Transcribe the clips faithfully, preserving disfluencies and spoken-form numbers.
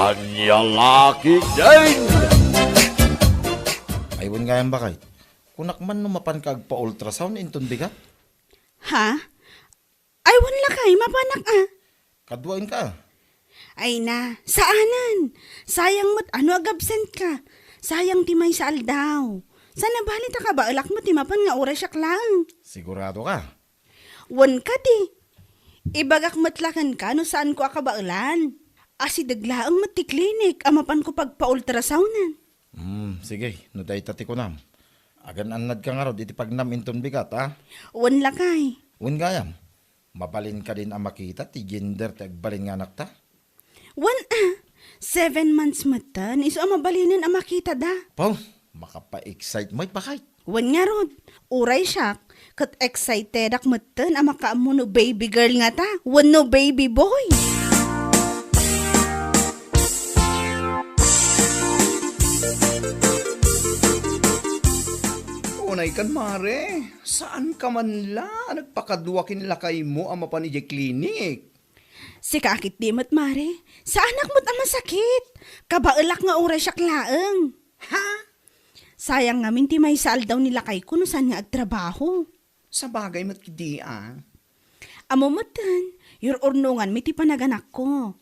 Ania la ketdin? Ay, wen gayam, baket. Kunak man no mapanka agpa-ultrasound inton bigat? Ha? Ay, wen lakay, mapanak a. Kaduaenka. Ay na, saanen. Sayang met a no agabsent ka. Sayang ti maysa aldaw. Saan a bali ta kabaelak met ti mapan nga uray siak laeng. Sigurado ka? Wen kadi. Ibagak met la kenka no saanko a kabaelan. Asideg laeng met ti klinik a mapanko pagpa-ultrasoundan. Hmm, sige, no dayta ti kunam. Agan-annadka ngarud iti pagnam inton bigat, a? Wen lakay. Wen gayam. Mabalin kadin a makita ti gender ti agbalin nga anakta? Wen a, seven months metten, isu a mabalinen a makitada. Pau, makapa-excite met, baket. Wen ngarud, uray siak, ket excitedak metten a makaammo no baby girl ngata, wenno baby boy. Unay kan, mare, saan ka man la a nagpakadua ken lakaymo a mapan idiay klinik? Sika a ketdi met, mare. Saanak met a masakit. Kabaelak nga uray siak laeng. Ha? Sayang ngamin ti maysa aldaw ni lakayko no saan nga agtrabaho. Sabagay met ketdi a. Ammo metten, yur-urnonganmi ti panaganakko.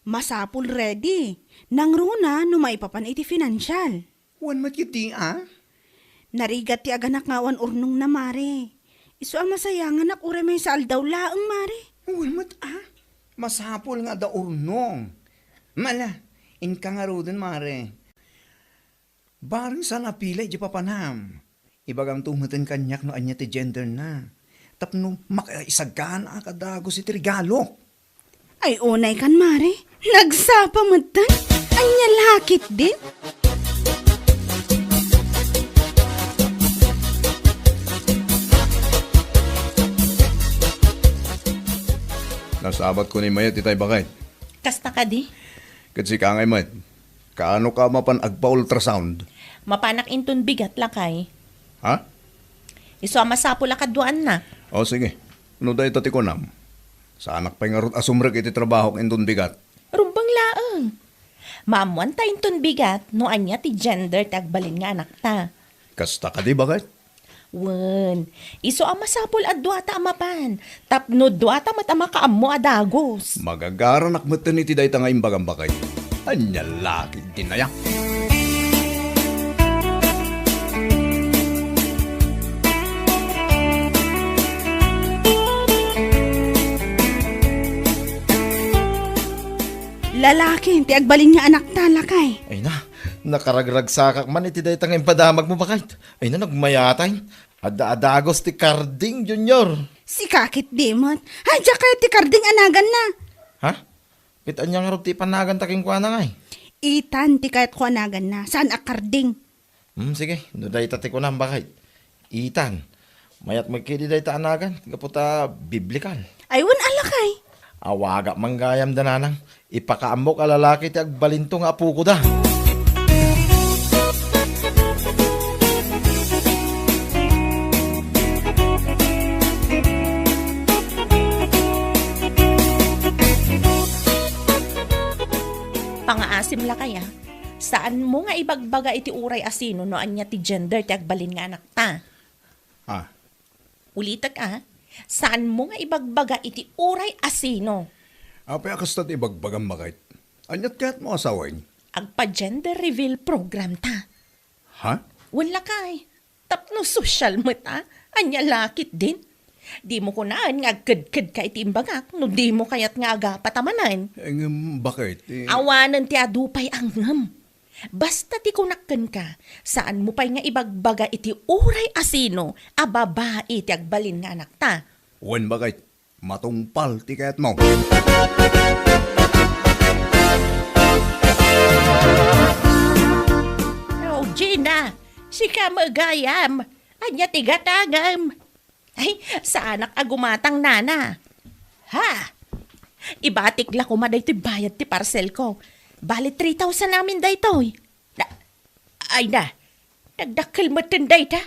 Masapul ready. Nangruna no maipapan iti financial. Wen met ketdi a? Narigat ti aganak nga awan urnongna, mare. Isu a masayanganak uray maysa aldaw laeng, mare. Wen met a? Masapul nga adda urnong. Mala, inka ngaruden, mare. Bareng saan a pila idiay papanam. Ibagamto metten kaniak no ania ti genderna. Tapno makaisaganaak a dagus iti regalo. Ay, unay kan, mare. Nagsapa metten. Ania la ketdin? Nasabatko ni mayat itay, baket. Kasta kadi? Ket sika ngay met. Kaano ka mapan agpa-ultrasound? Mapanak inton bigat, lakay. Ha? Isu a masapul a kaduaannak. O, sige. No dayta ti kunam, saanak pay ngarud a sumrek iti trabahok inton bigat. Rumbeng laeng. Maammuanta inton bigat no ania ti gender ti agbalin nga anakta. Kasta kadi, baket? Wen, isu a masapul a duata a mapan, tapno duata met a makaammo a dagus. Magagaranak metten iti dayta nga imbagam, baket. Ania la ketdin aya? Lalaki ti agbalin nga anakta, lakay. Ay na, nakaragragsakak man iti dayta nga impadamagmo, baket. Ay na, nagmayatay. Adda a dagus ti Karding Junior. Sika ketdi met. Ay, diak kayat ti Karding a naganna. Ha? Ket ania ngarud ti ipanaganta kenkuana ngay? Ethan ti kayatko a naganna, saan a Karding. Hmm, sige, no dayta ti kunam, baket. Ethan, mayat met ketdi dayta a nagan, gapu ta biblikal. Ay, wen a, lakay. Awagak man gayam da nanang. Ipakaammok a lalaki ti agbalinto nga apokoda. Pangaasim lakay a. Saanmo nga ibagbaga iti uray a sino no ania ti gender ti agbalin nga anakta. Ah, Ulitek a, saanmo nga ibagbaga iti uray a sino. Apay a kasta ti ibagbagam, baket? Aniat kayatmo a sawen? Agpa-gender reveal program ta. Ha? Wen lakay, tapno sosyal met a, ania la ketdin? Dimo kunaen nga agkedked ka iti imbagak no dimo kayat nga agapa ta manen. Eh, ngem, baket? Eh, Awanen ti adu pay a ngem. Basta ti kunak kenka, saanmo pay nga ibagbaga iti uray a sino a babai ti agbalin nga anakta. Wen, baket, matungpal ti kayatmo. Oh, Gina, sika met gayam. Ania ti gatangem? Ay, saanak a gumatang, nana. Ha? Ibatik la koma daytoy bayad ti parcel ko. Bali, three thousand amin daytoy. Na, ay na, nagdakkel metten dayta.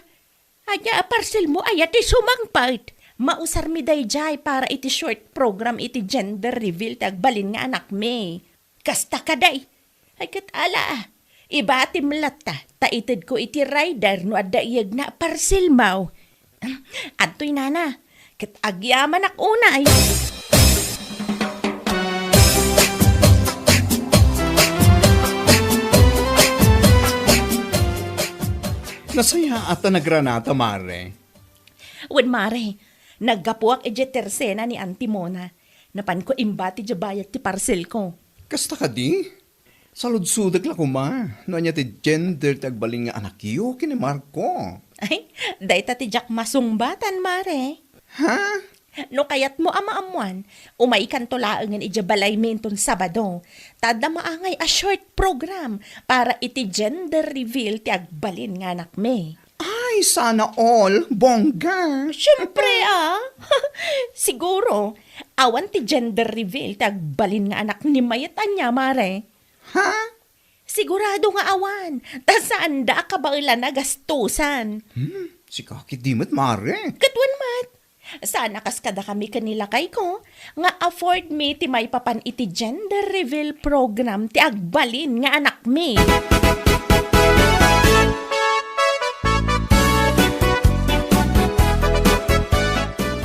Ania a parcel mo aya ti sumangpet? Mausarmi dayjay para iti short program iti gender reveal ti agbalin nga anakmi. Kasta kadi, Ay, ket ala, ibatim latta, ta itedko iti rider no adda iyegna a parselmo. Adtoy, nana, ket agyamanak unay. Nasayaat a nagranata, mare. Wen, mare, naggapuak idiay tersena ni Auntie Mona. Napanko imbati diay bayad ti parselko. Kasta kadi? Saludsodek la koma no ania ti gender ti agbalin nga anakyo ken ni Marco. Ay, dayta ti diak masungbatan, mare. Ha? No kayatmo a maammuan, umaykanto laengen idiay balaymi inton Sabado. Ta adda maangay a short program para iti gender reveal ti agbalin nga anakmi. Ay, sana all. Bongga. Siyempre, ah. Siguro, awan ti gender reveal ti agbalin nga anak ni Mayet ania, mare. Ha? Sigurado nga awan. Ta saanda a kabaelan a gastusan. Hmm, sika ketdi met, mare. Ket wen met. Saan a kas kadakami ken ni lakayko nga afford mi ti maipapan iti gender reveal program ti agbalin nga anakmi.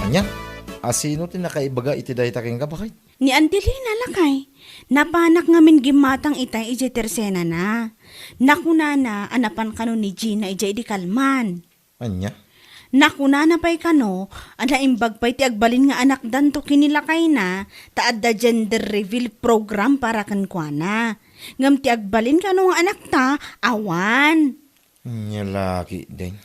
Ania? Asino ti nakaibaga iti dayta kenka, baket? Ni Auntie Lina, lakay. Napanak ngamin gimmatang itay idiay tersenana. Nakunana a napan kano ni Gina idiay idi kalman. Ania? Nakunana pay kano a naimbag pay ti agbalin nga anakdanto ken ni lakayna ta adda gender reveal program para kenkuana. Ngem ti agbalin kano nga anakta, awan. Ania la ketdin?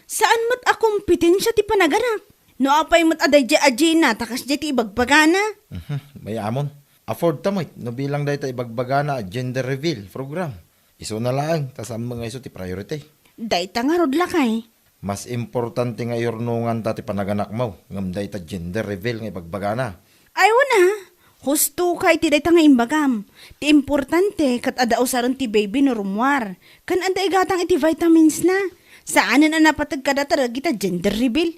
Saan met a kompetensia ti panaganak. No apay met a daydiay a Gina ta kasdiay ti ibagbagana? Mhm, mayamon. Afford ta met no bilang dayta ibagbagana a gender reveal program. Isuna laeng ta saan met nga isu ti priority. Dayta ngarud, lakay. Mas importante nga iyurnonganta ti panaganakmo ngem dayta gender reveal nga ibagbagana. Ay, wen a, husto ka iti dayta nga imbagam. Ti importante, ket adda usaren ti baby no rummuar. Ken adda igatang iti vitaminsna. Saanen a napateg kadata dagita gender reveal.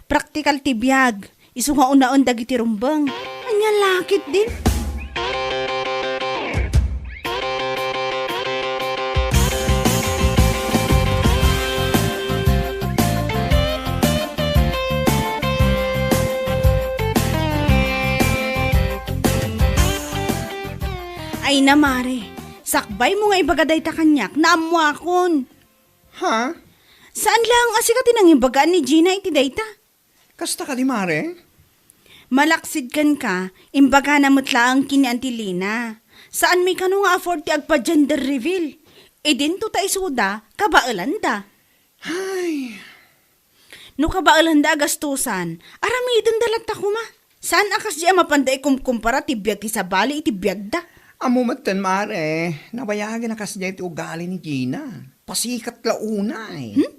Praktikal ti biag. Isu nga unaen dagiti rumbeng. Ania la ketdin? Ay na, mare. Sakbaymo nga ibaga dayta kaniak, naammoakon. Ha? Saan laeng a sika ti nangibagaan ni Gina iti dayta? Kasta kadi, mare? Malaksid kenka, imbagana met laeng ken ni Auntie Lina. Saanmi kano nga afford ti agpa-gender reveal. Idinto ta isuda, kabaelanda. Ay. No kabaelanda a gastusan, aramidenda latta koma. Saan a kasdiay a mapanda ikumkumpara ti biag ti sabali iti biagda? Ammo metten, mare, nabayagen a kasdiay ti ugali ni Gina. Pasikat la unay. Hmm?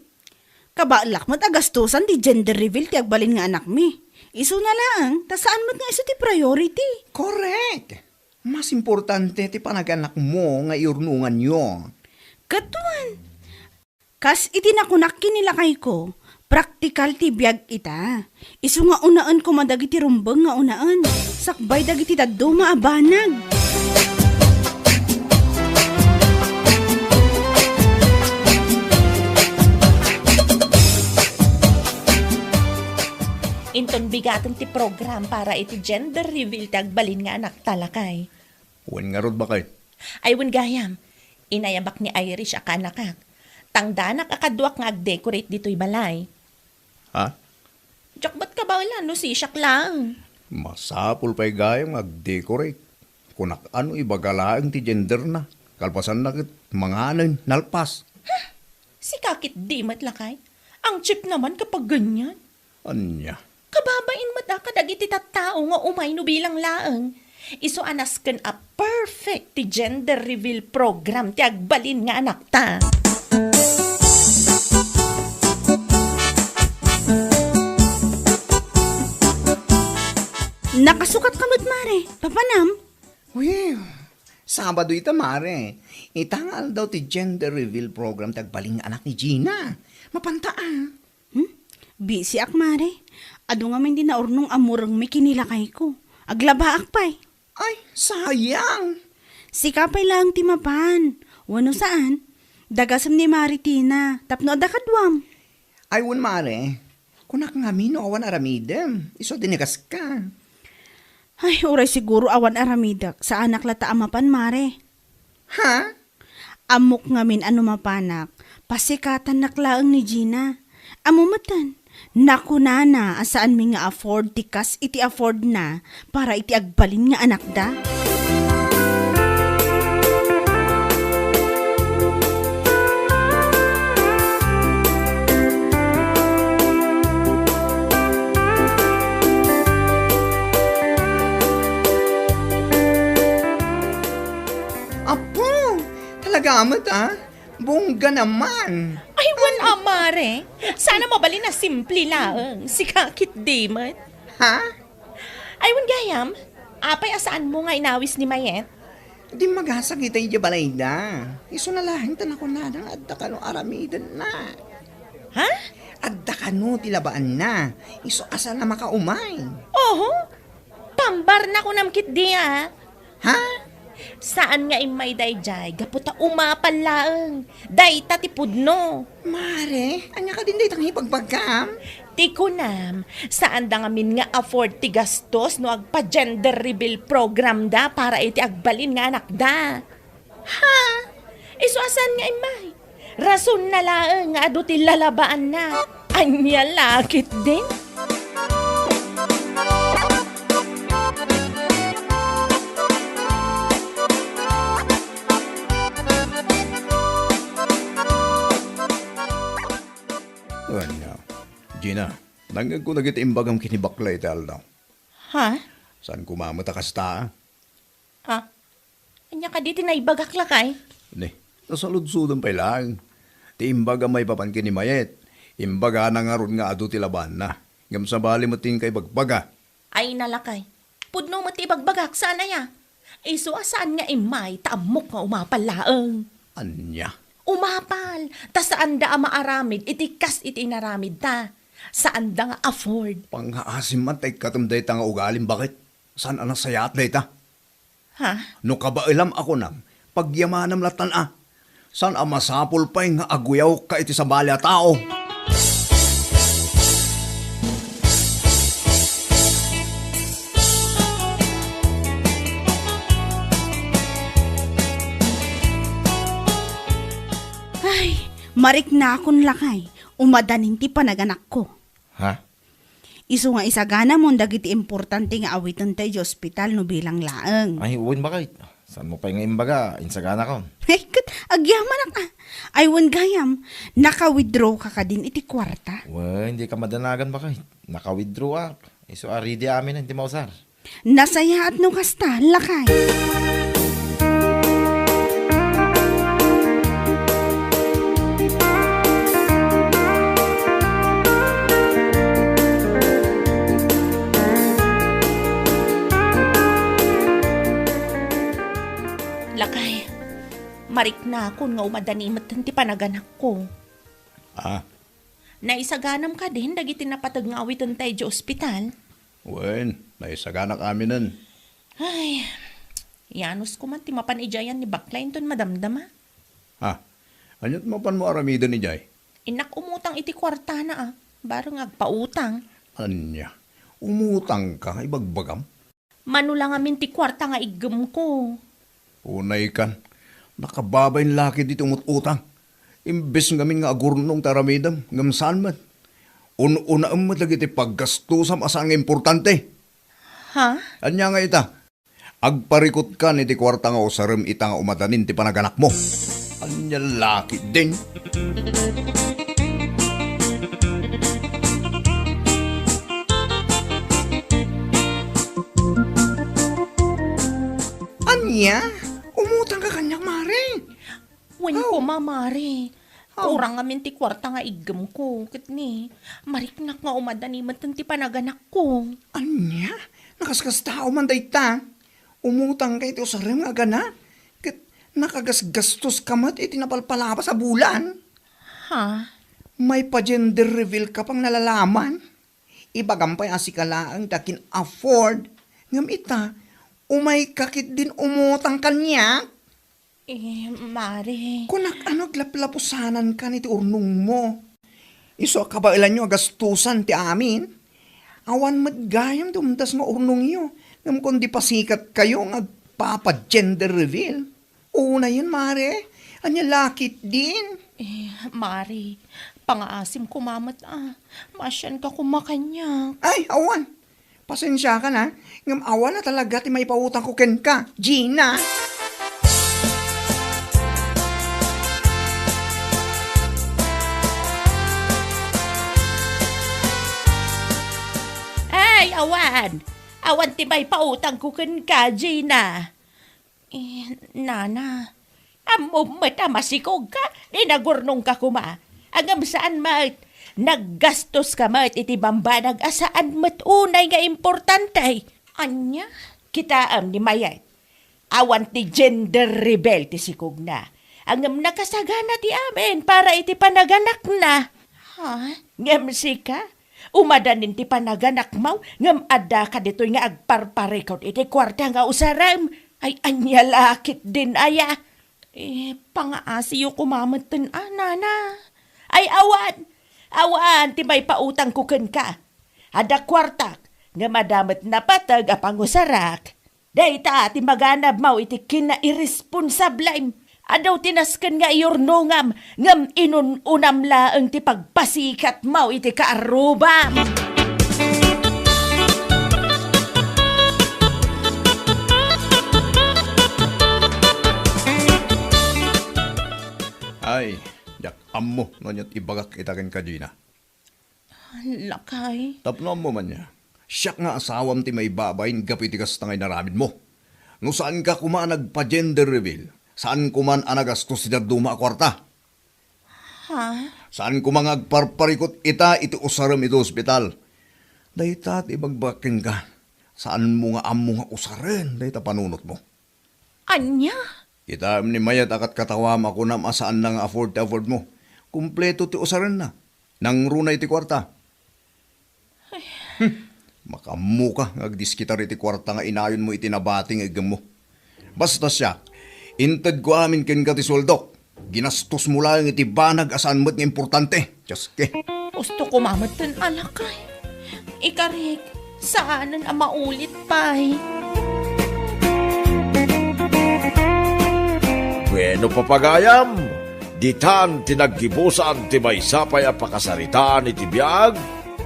Kabaelak met a gastusan ti gender reveal ti agbalin nga anakmi. Isuna laeng, ta saan met nga isu ti priority. Correct! Mas importante ti panaganakmo nga iyurnonganyo. Ket wen, kas iti nakunak ken ni lakayko, praktikal ti biag ita. Isu nga unaen koma dagiti rumbeng nga unaen, sakbay dagiti dadduma a banag. Inton bigaten ti program para iti gender reveal ti agbalin nga anakta, lakay. Wen ngarud, baket? Ay, wen gayam. Inayabak ni Irish a kaanakak. Tangdanak a kaduak nga agdecorate ditoy balay. Ha? Diak met kabaelan no sisiak laeng. Masapul pay gayam nga agdecorate. Kunak a no ibaga laeng ti genderna. Kalpasanna ket manganen, nalpas. Sika ketdi met, lakay. Ang cheap naman kapag ganyan. Ania? Kababain met a kadagiti tattao nga umay no bilang laeng. Isu a nasken a perfect ti gender reveal program ti agbalin nga anakta. Nakasukat ka met, mare. Papanam? Uy, Sabado ita, mare. Ita nga aldaw ti gender reveal program ti agbalin nga anak ni Gina. Mapanta, ah. Hmm? Busy ak, mare. Adu ngamin ti naurnong a murengmi ken ni lakayko. Aglabaak pay. Ay, sayang! Sika pay laeng ti mapan. Wenno saan? Dagasem ni Mare Tina tapno adda kaduam. Ay, wen, Mare. Kunak ngamin no awan aramidem. Isu a dinagaska. Ay, uray siguro awan aramidek. Saanak latta a mapan, Mare. Ha? Ammok ngamin a no mapanak, pasikatannak laeng ni Gina. Ammo metten, nakunana a saanmi nga afford ti kas iti affordna para iti agbalin nga anakda. Apo, talaga met, ah? Bongga naman. Ay, wen a, Mare. Sana mabalin a simple laeng. Sika ketdi met. Ha? Ay, wen gayam, apay a saanmo nga inawis ni Mayet? Dimmagasagitay idiay balayda. Isuna laeng ta nakunana nga adda kano aramidenna. Ha? Adda kano ti labaanna. Isu a saan a makaumay. Oho. Pambar na kunam ketdi, ah. Ha? Saan nga immay daydiay gapu ta umapal laeng. Dayta ti pudno. Mare, ania kadin dayta nga ibagbagam? Ti kunam, saanda ngamin nga afford ti gastos no agpa-gender reveal program da para iti agbalin nga anakda. Ha? Isu a saan nga immay? Rasonna laeng nga adu ti lalabaanna. Ania la ketdin? Ania, Gina, nangngegko dagiti imbagam ken ni Bakla iti aldaw. Ha? Saan koma met a kasta, a? Ha? Ania kadi ti naibagak, lakay? Ni, nasaludsodem pay laeng. Ti imbaga maipapan ken ni Mayet, imbagana ngarud nga adu ti labaanna. Ngem sabali met ti inka ibagbaga. Ay, nalakay. Pudno met ti ibagbagak, saan aya? Isu a saan nga immay, ta ammok nga umapal laeng. Ania? Umapal, ta saanda a maaramid iti kas iti inaramidta. Saanda nga afford. Pangngaasim man ta ikkatem dayta nga ugalim, baket? Saan a nasayaat dayta? Ha? No kabaelam a kunam, pagyamanam lattan a. Saan a masapul pay nga aguyawka iti sabali a tao? Ay, mariknakon, lakay, umadanin ti panaganakko. Ha? Isu nga isaganamon dagiti importante nga awitenta idiay ospital no bilang laeng. Ay, wen, baket. Saanmo pay nga imbaga, insaganakon. Ay, ket agyamanak a. Ay, wen gayam, naka-withdraw ka kadin iti kuarta? Wen, dika madanagan, baket. Naka-withdraw ak. Isu a ready amin ti mausar. Nasayaat no kasta, lakay. Lakay, mariknakon nga umadani metten ti panaganakko. Ah, Naisaganam kadin dagiti napateg nga awitenta idiay ospital? Wen, naisaganak aminen. Ay, yanusko man ti mapan idiay ni Bakla inton madamdama. Ha? Aniat mapanmo aramiden idiay? Innak umutang iti kuartana a, bareng agpautang. Ania? Umutangka, ibagbagam? Mano la ngamin ti kuarta nga iggemko. Unaykan, nakababain la ketdi ti umut-utang. Imbes ngamin nga agurnong ti aramidem, ngem saan met. Un-unaem met dagiti paggastosam a saan nga importante. Ha? Ania nga ita? Agparikutkan iti kuarta nga usarem ita nga umadanin ti panaganakmo. Ania la ketdin? Ania? Umutangka kaniak, Mare? Wen koma, Mare. Aw. Kurang ngamin ti kuarta nga iggemko. Ket ni, mariknak nga umadani metten ti panaganakko. Ania? Nakaskastao man dayta? Umutangka iti usarem nga agana? Ket nakagasgastoska met iti napalpalabas a bulan? Ha? Maipa-gender reveal ka pay nalalaman? Ibagam pay a sika laeng ti akin-afford. Ngem ita, Umayka ketdin umutang kaniak? Eh, Mare. Kunak, ano, aglaplapusanankan iti urnongmo? Isu a kabaelanyo a gastusan ti amin. Awan met gayam ti umdas nga urnongyo, ngem kundi pasikatkayo nga agpapa-gender reveal. Unayen, Mare, ania la ketdin? Eh, Mare, pangaasim koma met a. Maasianka koma kaniak. Ay, awan. Pasensiakan a, ngem awan a talaga ti maipautangko kenka, Gina. Ay, awan! Awan ti maipautangko kenka, Gina. Eh, Nana, ammom met a masikogka, dinagurnongka koma. Ngem saan met, naggastoska met iti bambanag a saan met unay nga importante. Ania? Kitaem ni Mayet, awan ti gender reveal ti sikogna. Ngem nakasagana ti amin para iti panaganakna. Ha? Ngem sika, umadanin ti panaganakmo, ngem addaka ditoy nga agparparikut iti kuarta nga usarem. Ay, ania la ketdin aya? Eh, pangaasiyo koma metten a, Nana. Ay, awan! Awan ti maipautangko kenka. Adda kuartak, ngem adda met napateg a pangusarak. Dayta ti maganabmo iti kinairesponsablem. Adu ti nasken nga iyurnongam, ngem inun-unam laeng ti pagpasikatmo iti kaarrubam. Ay, diak ammo no aniat ibagak ita kenka, Gina. Lakay. Tapno ammo man aya, siak nga asawam ti maibabain gapu iti kasta nga inaramidmo. No saanka koma a nagpa-gender reveal, saan koman a nagastos ti dadduma a kuarta. Ha? Saan koma nga agparparikut ita iti usarem iti ospital. Dayta ti ibagbagak kenka, saanmo nga ammo nga usaren dayta panunotmo. Ania? Kitaem ni Mayet a katkatawam a kunam a saanna nga afford ti affordmo. Kompleto ti usarenna. Nangruna iti kuarta. Hmm. Makaammoka nga agdiskitar iti kuarta nga inayonmo iti nabati nga iggemmo. Basta siak, intedko amin kenka ti sueldok. Ginastosmo laeng iti banag a saan met nga importante. Dios ke. Gusto ko mametten a lakay. Ikarik, saanen a maulit pay. Bueno, papagayam, ditan ti naggibusan ti maysa pay a pakasaritaan iti biag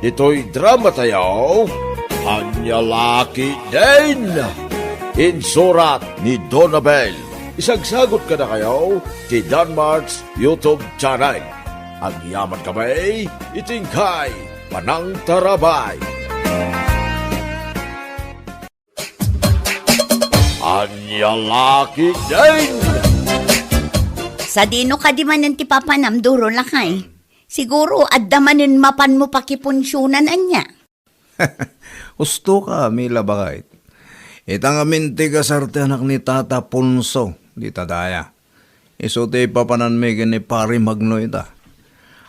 ditoy dramatayo, Ania La Ketdin. Insurat ni Donabel. Isagsagut kadakayo ti Danmart's YouTube channel. Agyamankami iti inkay panangtarabay. Ania La Ketdin. Sadino kadi manen ti papanam, Duro, lakay? Siguro, adda manen mapanmo pakipunsionan, ania? Husto ka, Mila, baket. Ita ngamin ti kasar ti anak ni Tata Ponso, dita daya. Isu ti ipapananmi ken ni Pari Magno ita.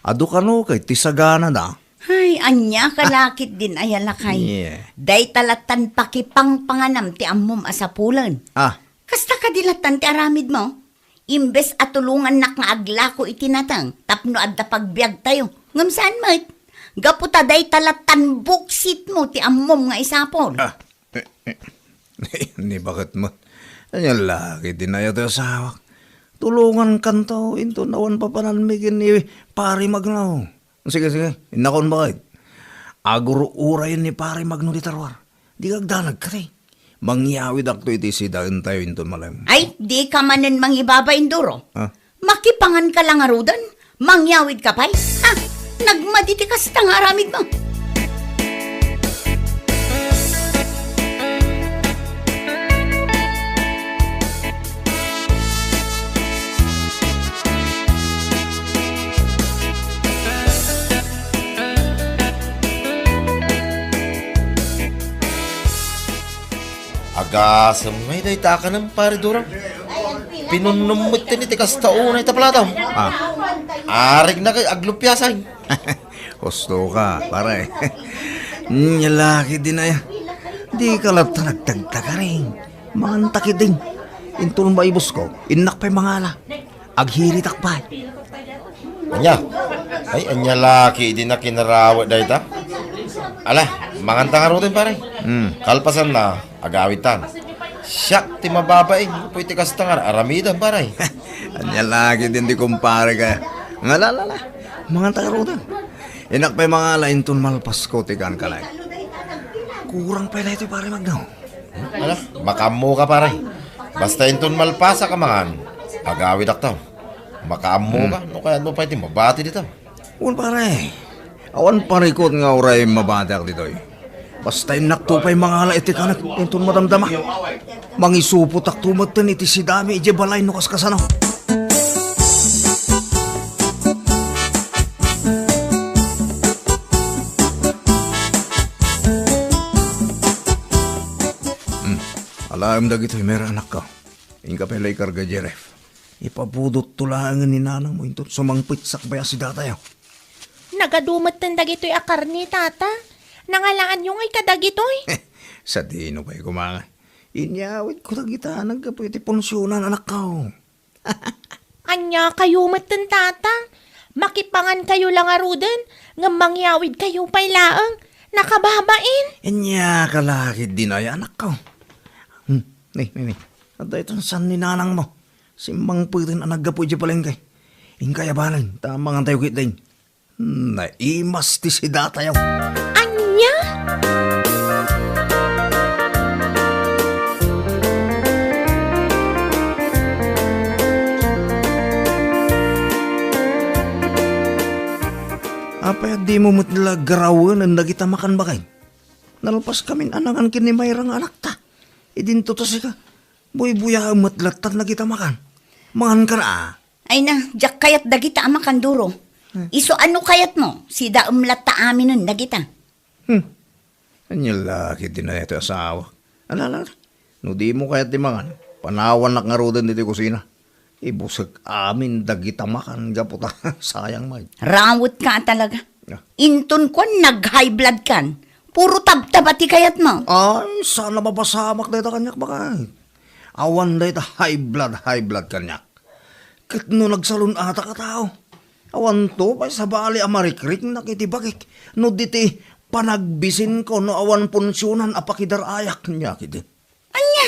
Adu kano ket ti saganada. Ay, ania ka la ketdin aya, lakay. Yeah. Dayta lattan pakipangpanganam ti ammom a sapulen. Ah. Kasta kadi lattan ti aramidmo? Imbes a tulongannak nga aglako iti nateng tapno adda pagbiagtayo. Ngem saan met. Gapu ta dayta lattan buksitmo ti ammom nga isapul. Ah, eh, eh. Ni baket met. Ania la ketdin aya ti asawak. Tulongankanto inton awan papananmi ken ni Pari Magno. Sige, sige. Innakon baket. Agur-urayen ni Pari Magno dita ruar. Dika agdanag kadi. Mangyawidakto iti sidaentayo inton malem. Ay, dika manen mangibabain, Duro. Ah? Makipanganka la ngaruden? Mangyawidka pay? Ha? Nagmadi ti kasta nga aramidmo. Agasem ngay dayta a kanem, Pare Duro. Pinunnom metten iti kasta unay ta plato. Ah. Arigna kay aglupiasay. Husto ka, pare. Nia la ketdin aya. Dika latta nagtagtagaring. Manganta ketdin. Inton maibusko, innak pay mangala. Aghiritak pay. Ania? Ay, ania la ketdi a kinarawet dayta? Ala, manganta ngaruden, pare. Hmm. Kalpasanna, agawidtan. Siak ti mababain, gapu iti kasta nga aramidem, pare. Ania la ketdin ti kumparek a. Nga la, la, la. Manganta ngaruden. Innak pay mangala inton malpasko ti kankanayon. Kurang pay daytoy, pare Magno. Ala, makaammoka, pare. Basta inton malpasak a mangan, agawidakto. Makaammoka, hmm, no kayatmo pay ti mabati dita. Wen, pare. Awan parikut nga uray mabatiak ditoy. Basta innakto pay mangala iti kanek inton madamdama. Mangisupotakto metten iti sidami idiay balay no kaskasano. Hmm. Alaem dagitoy, Mer, anakko. Inka pay la ikarga, Jeref. Ipabudotto laengen ni nanangmo inton sumangpet sakbay a sidatayo. Nagadu metten dagitoy a karne, tata. Nangalaanyo ngay kadagitoy? Sadino pay koma nga. Inyawidko dagita naggapu iti punsionan, anakko. Ania kayo metten, tata? Makipangan kayo la ngaruden, ngem mangyawid kayo pay laeng. Nakababain. Ania ka la ketdin ay, anakko. Hmm, ni, ni, ni. Adda itan san ni nanangmo. Simmangpeten a naggapu idiay palengke. Inkay abanen, ta mangantayo ketdin. Naimas ti sidatayo. Ania? Apay a dimo met la garawenen dagita makan, baket? Nalpaskamin a nangan ken ni Mayra nga anakta. Idinto ta sika. Buybuyaem met latta dagita makan. Mangankan a. Ay na, diak kayat dagita a makan, Duro. Hmm. Isu a no kayatmo, sidaem latta aminen dagita. Hmm. Ania la ketdin ay ti asawa. Ala, ala, ala. No dimo kayat ti mangan, panawannak ngaruden ditoy kusina. Ibusek amin dagita makan gapu ta sayang met. Rawetka talaga. Ah. Inton kuan nag-high blood kan, puro tabtaba ti kayatmo. Ay, saan a mapasamak dayta kaniak, baket. Awan dayta high blood, high blood kaniak. Ket no nagsalun-atak a tao, awanto pay sabali a marikriknak iti bagik no diti panagbisinko no awan punsionan a pakidar-ayak, nia ketdi. Ania?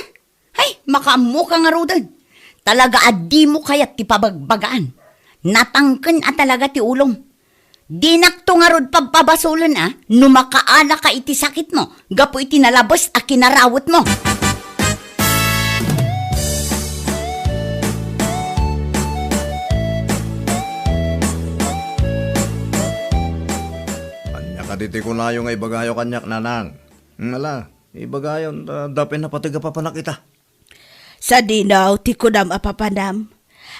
Ay, makaammoka ngaruden. Talaga a dimo kayat ti pabagbagaan. Natangken a talaga ti ulom. Dinakto ngarud pagpabasolen a no makaanaka iti sakitmo gapu iti nalabes a kinarawetmo. Ania kadi ti kunayo nga ibagayo kaniak, nanang? Ngala, ibagayon, ta dapay napateg a papanak ita. Sadino ti kunam a papanam?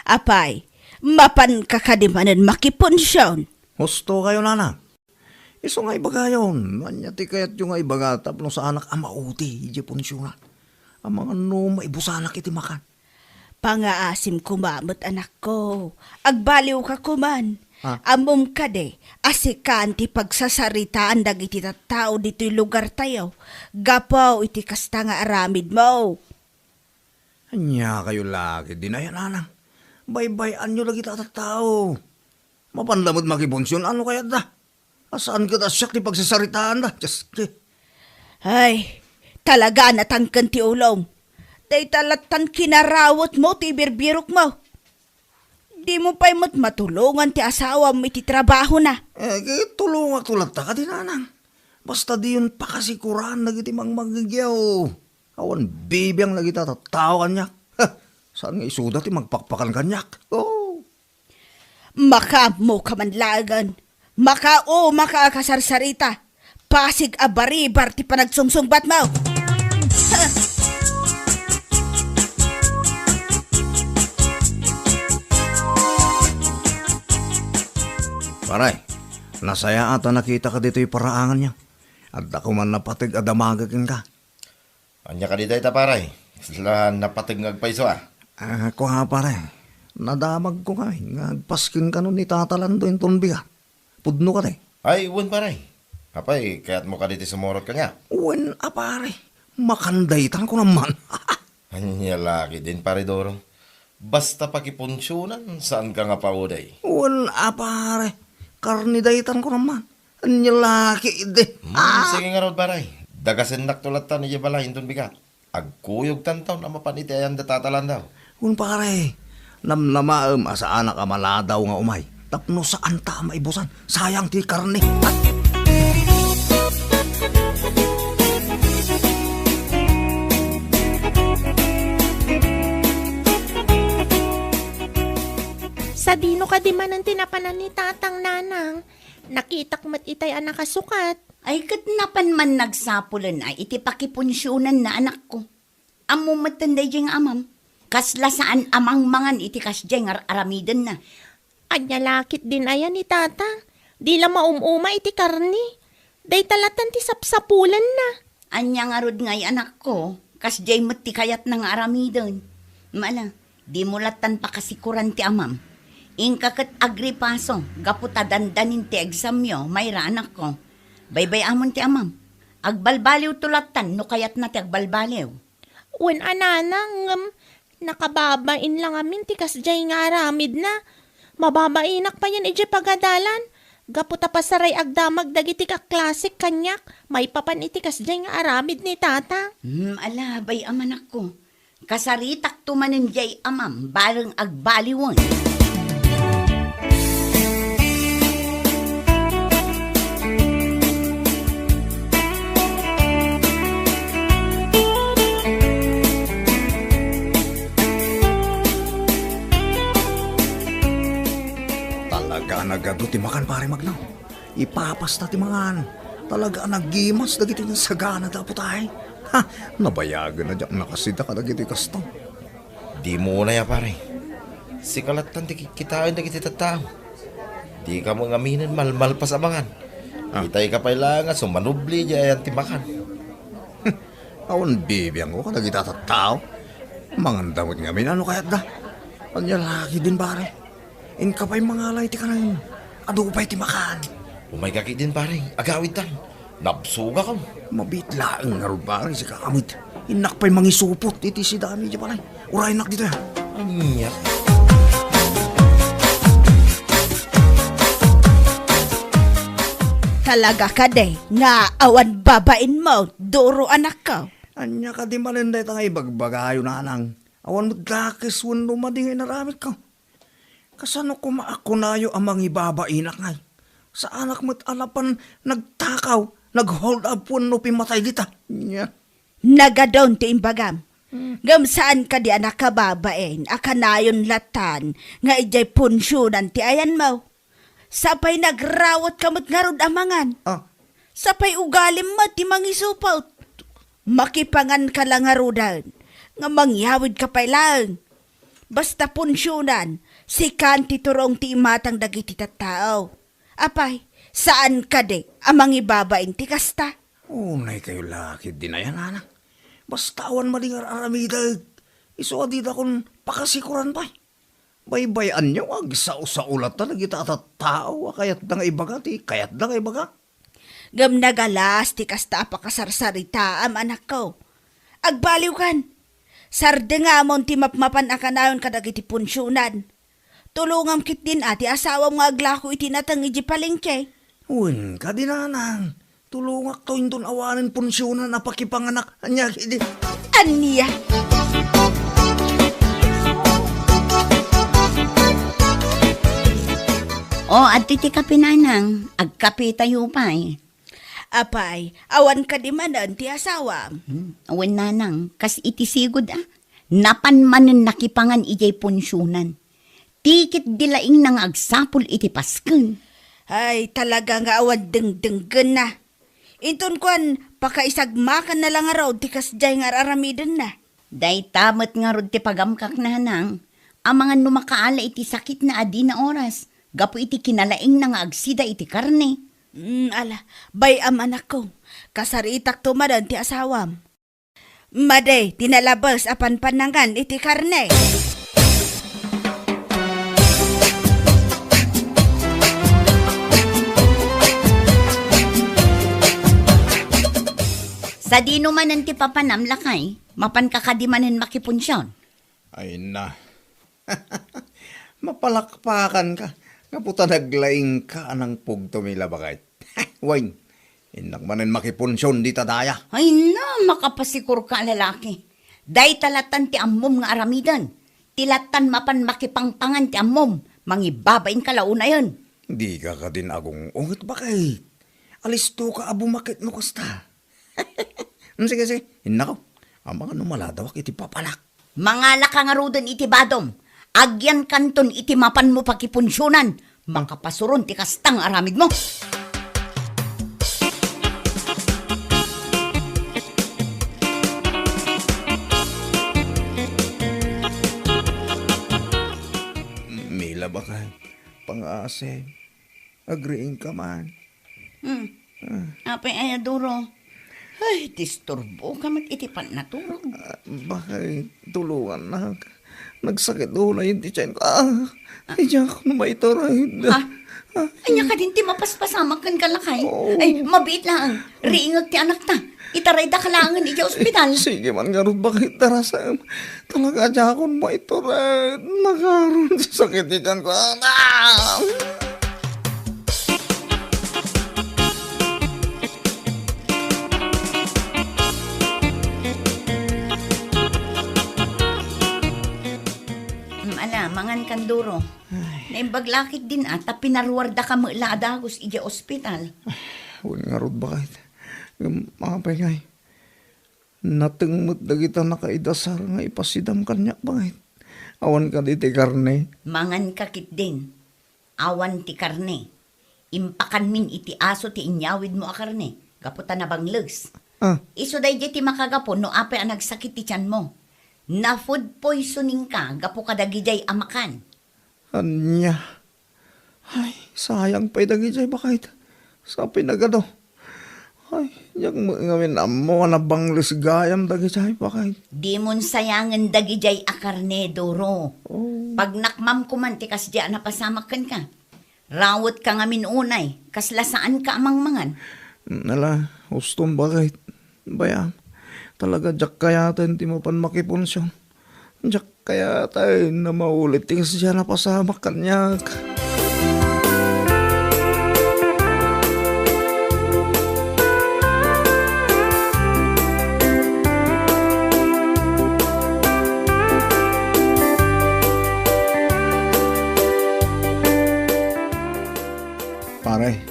Apay, mapanka kadi manen makipunsion? Husto kayo, nana. Isu nga ibagayon, ania ti kayatyo nga ibaga tapno saanak a mauti idiay punsionan? Amangan no maibusanak iti makan. Pangaasim koma met, anakko. Agbaliwka koman. Ah. Ammom kadi a sikan ti pagsasaritaan dagiti tattao ditoy lugartayo gapu iti kasta nga aramidmo. Ania kayo la ketdin ay, nanang? Baybay-anyo dagita a tattao. Mapan la met makipunsion, ano kayatda? A saan ket a siak ti pagsasaritaanda? Dios, ti. Ay, talaga a natangken ti ulom. Dayta lattan kinarawetmo ti ibirbirokmo. Dimo pay met matulongan ti asawam iti trabahona. Eh, tulongakto latta kadi, nanang. Basta diyon pakasikuran dagiti mangmangngegyaw. Awan bibiang dagita tattao kaniak. Ha, saan nga isuda ti magpakpakan kaniak? Oh. Makaammoka man laengen. Makaumaka a kasarsarita. Pasig a baribar ti panagsungsungbatmo. Pare, nasayaat a nakitaka ditoy paraangan niya. Adda koman napateg a damagek kenka. Ania kadi dayta, pare? Kasla napateg nga agpayso a. Ah, kua, pare. Nadamagko ngay nga agpasken kano ni Tata Lando inton bigat. Pudno kadi? Ay, wen, pare. Apay, kayatmo kadi ti sumurot kaniak? Wen a, pare. Makan daytan ko naman. Ania la ketdin, Pare Doro? Basta pakipunsionan, saanka nga paudey. Wen a, pare. Karne daytan ko naman. Ania la ketdi. Hmm, ah, sige ngarud, pare. Dagasennak to lattan idiay balay inton bigat. Agkuyogtan ton a mapan iti ayan da Tata Landau. Wen, pare, namnamaem a saanak a maladaw nga umay tapno saanta a maibusan. Sayang ti karne. Sadino kadi manen ti napanan ni Tatang, Nanang? Nakitak met itay a nakasukat. Ay, ket napan man nagsapulen a iti pakipunsionanna, anakko. Ammom metten daydiay nga amam. Kasla saan a mangmangan iti kasdiay nga ar-aramidenna. Ania la ketdin aya ni Tata? Di la maum-uma iti karne. Dayta lattan ti sapsapulenna. Ania ngarud ngay, anakko? Kasdiay met ti kayatna nga aramiden. Mala, dimo lattan pakasikoran ti amam. Inka ket agripaso gapu ta dandanin ti examyo, Mayra, anakko. Baybay-amon ti amam. Agbalbaliwto lattan no kayatna ti agbalbaliw. Wen a, Nanang, ngem nakababain la ngamin ti kasdiay nga aramidna. Mababainak payen idiay pagadalan. Gapu ta pasaray agdamag dagiti kaklasik kaniak maipapan iti kasdiay nga aramid ni Tata. Hmm, ala, bay-am, anakko. Kasaritakto manen diay amam, bareng agbaliwen. Talaga a nagadu ti makan, Pare Magno. Ipapasta ti mangan. Talaga a nagimas dagiti nasaganada, Apo tay. Ha, nabayagen a diak nakasida kadagiti kasto. Dimo unay a, pare. Sika lattan ti kitkitaen dagiti tattao. Dika met ngaminen malmalpas a mangan. Ah. Itayka pay laeng a sumanubli idiay ayan ti makan. Awan bibiangko kadagiti tattao. Manganda met ngamin no kayatda. Ania la ketdin, pare? Inka pay mangala iti kanayon. Adu pay ti makan. Umayka ketdin, pare. Agawidtan. Nabsogakon. Mabiit laeng ngarud, pare, sika met. Innak pay mangisupot iti sidami idiay balay. Uraynak ditoy, ha? Ania? Talaga kadi nga awan babainmo, Doro, anakko? Ania kadi manen dayta nga ibagbagayo, Nanang? Awan met dakes wenno madi nga inaramidko. Kasano koma a kunayo a mangibabainak ngay? Saanak met a napan nagtakaw, nag-hold up wenno pimmatay dita. Nya. Nagadun ti imbagam. Hmm. Ngem saan kadi a nakababain a kanayon lattan nga idiay punsionan ti ayanmo? Sapay nagrawatka met ngarud a mangan. Ah. Sapay ugalim met ti mangisupot. Makipanganka la ngaruden nga mangyawidka pay laeng. Basta punsionan, sikan ti turong ti imatang dagiti tattao. Apay, saan kadi a mangibabain ti kasta? Unay kayo la ketdin aya, Nanang. Basta awan madi nga ar-aramidek. Isu a didakon pakasikoran pay. Baybay-anyo nga agsao-sao latta dagiti a tattao a kayatda nga ibaga ti kayatda nga ibaga. Ngem nagalas ti kasta a pakasarsaritaam, anakko. Agbaliwkan. Sardengamon ti mapmapan a kanayon kadagiti punsionan. Tulongam ketdin a ti asawam nga aglako iti nateng idiay palengke. Wen kadi, Nanang. Tulongakto inton awanen punsionan a pakipanganak. Ania ketdi? Ania? O, adtoy ti kape, Nanang. Agkapetayo pay. Apay, awan kadi manen ti asawam? Hmm, wen, Nanang, kas iti sigud, a. Napan manen nakipangan idiay punsionan. Ti ketdi laingna nga agsapul iti pasken. Ay, talaga nga awan dengdenggenna. Inton kuan, pakaisagmakanna la ngarud ti kasdiay nga ar-aramidenna. Dayta met ngarud ti pagamkak, Nanang, amangan no makaala iti sakitna a dina oras, gapu iti kinalaingna nga agsida iti karne. Mm, ala, bay-am, anakko. Kasaritakto manen ti asawam. Madi ti nalabes a panpanangan iti karne. Sadino manen ti papanam, lakay? Mapanka kadi manen makipunsion? Ay na. Mapalakpakanka. Gapu ta naglaingka a nangpugto, Mila, baket. Wen, innak manen makipunsion dita daya. Ay na, makapasikorka a lalaki. Dayta lattan ti ammom nga aramiden. Ti lattan mapan makipangpangan ti ammom, mangibabainka la unayen. Dika kadin agung-unget, baket. Alistoka a bumakit no kasta. Sige, sige, innako. Amangan no maladawak iti papalak. Mangalaka ngaruden iti badom. Agyankanton iti mapanmo pakipunsionan. Makapasuron ti kasta nga aramidmo. Mila, baket, pangaasim. Agriingka man. Hmm. Ah. Apay aya, Duro? Ay, disturboka met iti panaturog. Ah, baket, tulongannak. Nagsakit unay ti tianko. Ah, ay, diak no maitured. Ah, ah. Ania kadin ti mapaspasamak kenka, lakay? Oo. Ay, mabiit laeng. Riingek ti anakta. Itaraydaka laengen idiay ospital. Sige man ngarud, baket, darasem. Talaga, diakon maitured. Nagaron ti sakit ti tianko. Ah! Mm, ala, mangan kan, Duro. Ay. Naimbag lakit din, ah, ta pinaruardaka met la a dagus idiay ospital. Ay, wen ngarud, baket. Ngem, apay ngay? Nateng met dagita nakaidasar nga ipasidam kaniak, baket. Awan kadi ti karne? Manganka ketdin. Awan ti karne. Impakanmin iti aso ti inyawidmo a karne, gapu ta nabangles. Ah. Isu daydiay ti makagapu no apay a nagsakit ti tianmo. Na-food poisoningka gapu kadagidiay a makan. Ania? Ay, sayang pay dagidiay, baket. Sapay nagado. Ay, diak met ngamin ammo a nabangles gayam dagidiay, baket. Dimon sayangen dagidiay a karne, Duro. Oh. Pagnakmam koman ti kasdiay a napasamak kenka. Rawetka ngamin unay, kasla saanka a mangmangan. Ala, ustom, baket. Bay-am, talaga diak kayaten ti mapan makipunsion. Diak kayaten a maulit ti kasdiay a napasamak kaniak. Pare,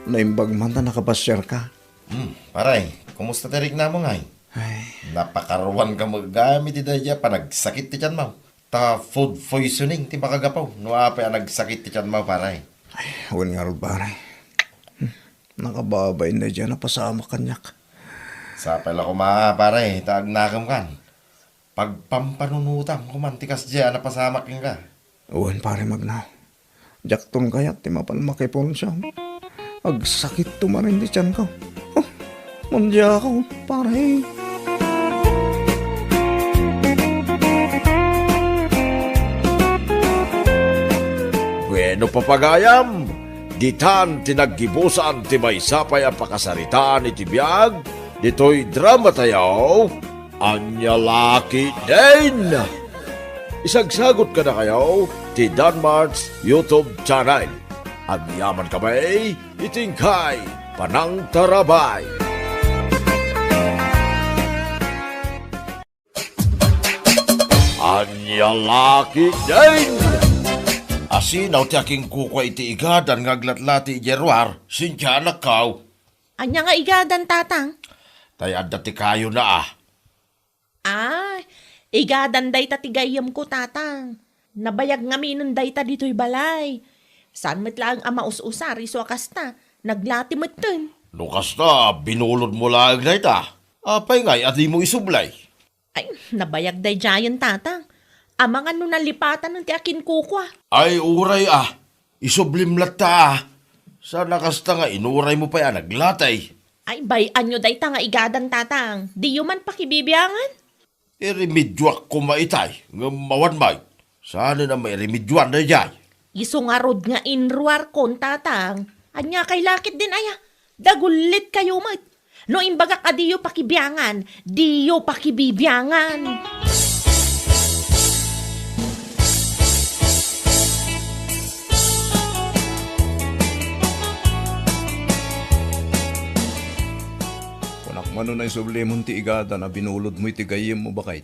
naimbag man ta nakapasiarka. Hmm, pare, kumusta ti riknamo ngay? Ay. Napakaruanka met gayam iti daydiay a panagsakit ti tianmo. Ta food poisoning ti makagapu no apay a nagsakit ti tianmo, pare. Ay, wen ngarud, pare. Hmm, nakababain daydiay a napasamak kaniak. Sapay la koma, pare, ta agnakemkan. Pagpampanunotam koman ti kasdiay a napasamak kenka. Wen, pare, Magnaw. Diakton kayat ti mapan makipunsion. Agsakitto manen ti tianko. Oh, mandiakon, pare. Bueno, papagayam, ditan ti naggibusan ti maysa pay a pakasaritaan iti biag ditoy drama tayo. Ania la ketdin? Isagsagot kadakayo ti Danmart's YouTube channel. Agyaman kami iti inkay panangtarabay. Ania la ketdin? Asino ti akinkukua iti igadan nga aglatlati idiay ruar, Cynthia, anakko? Ania nga igadan, Tatang? Tay adda ti kayona, a. Ah, igadan dayta ti gayyemko, Tatang. Nabayag ngaminen dayta ditoy balay. Saan met laeng a maus-usar isu a kasta, naglati metten. No kasta, binulodmo laeng dayta. Apay ngay a dimo isubli? Ay, nabayag daydiayen, Tatang. Amangan no nalipatanen ti akinkukua. Ay, uray a. Isublim latta a. Saan a kasta nga inuraymo pay a naglati. Ay, bay-anyo dayta nga igadan, Tatang. Diyo man pakibibiangan? Iremedioak koma itay, ngem awan met. Saanen a mairemedioan daydiay. Isu ngarud nga inruarkon, Tatang. Ania kay la ketdin aya? Dagullit kayo met. No imbagak a diyo pakibiangan, diyo pakibibiangan. Kunak mano, naisublimon ti igadan a binulodmo iti gayyemmo, baket.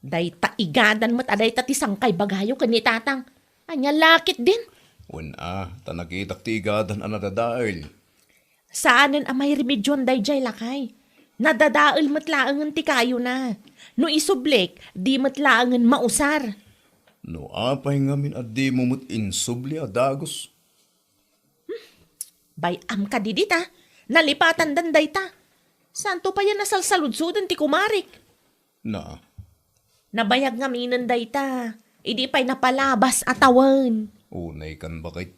Dayta igadan met a dayta ti sangkaibagayo ken ni Tatang. Ania la ketdin? Wen a, ta nakitak ti igadan a nadadael. Saanen a mairemedioan daydiay, lakay. Nadadael met laengen ti kayona. No isublik, di met laengen mausar. No apay ngamin a dimo met insubli a dagus? Bay-am kadi dita. Nalipatandan dayta. Saanto pay a nasalsaludsoden ti kumarek. Na, Nabayag ngaminen dayta, idi pay napalabas a tawen. Unay kan, baket.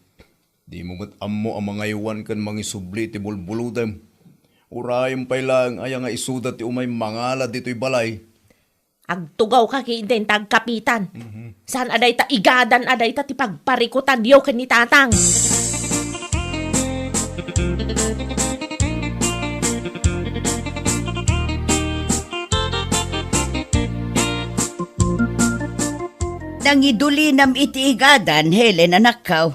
Dimo met ammo a mangaywan ken mangisubli iti bulbulodem. Urayem pay laeng aya nga isuda ti umay mangala ditoy balay. Agtugawka ketdin ta agkapitan. Mhm. Saan a dayta igadan a dayta ti pagparikutanyo ken ni Tatang. Nangidulinam iti igadan, Helen, anakko.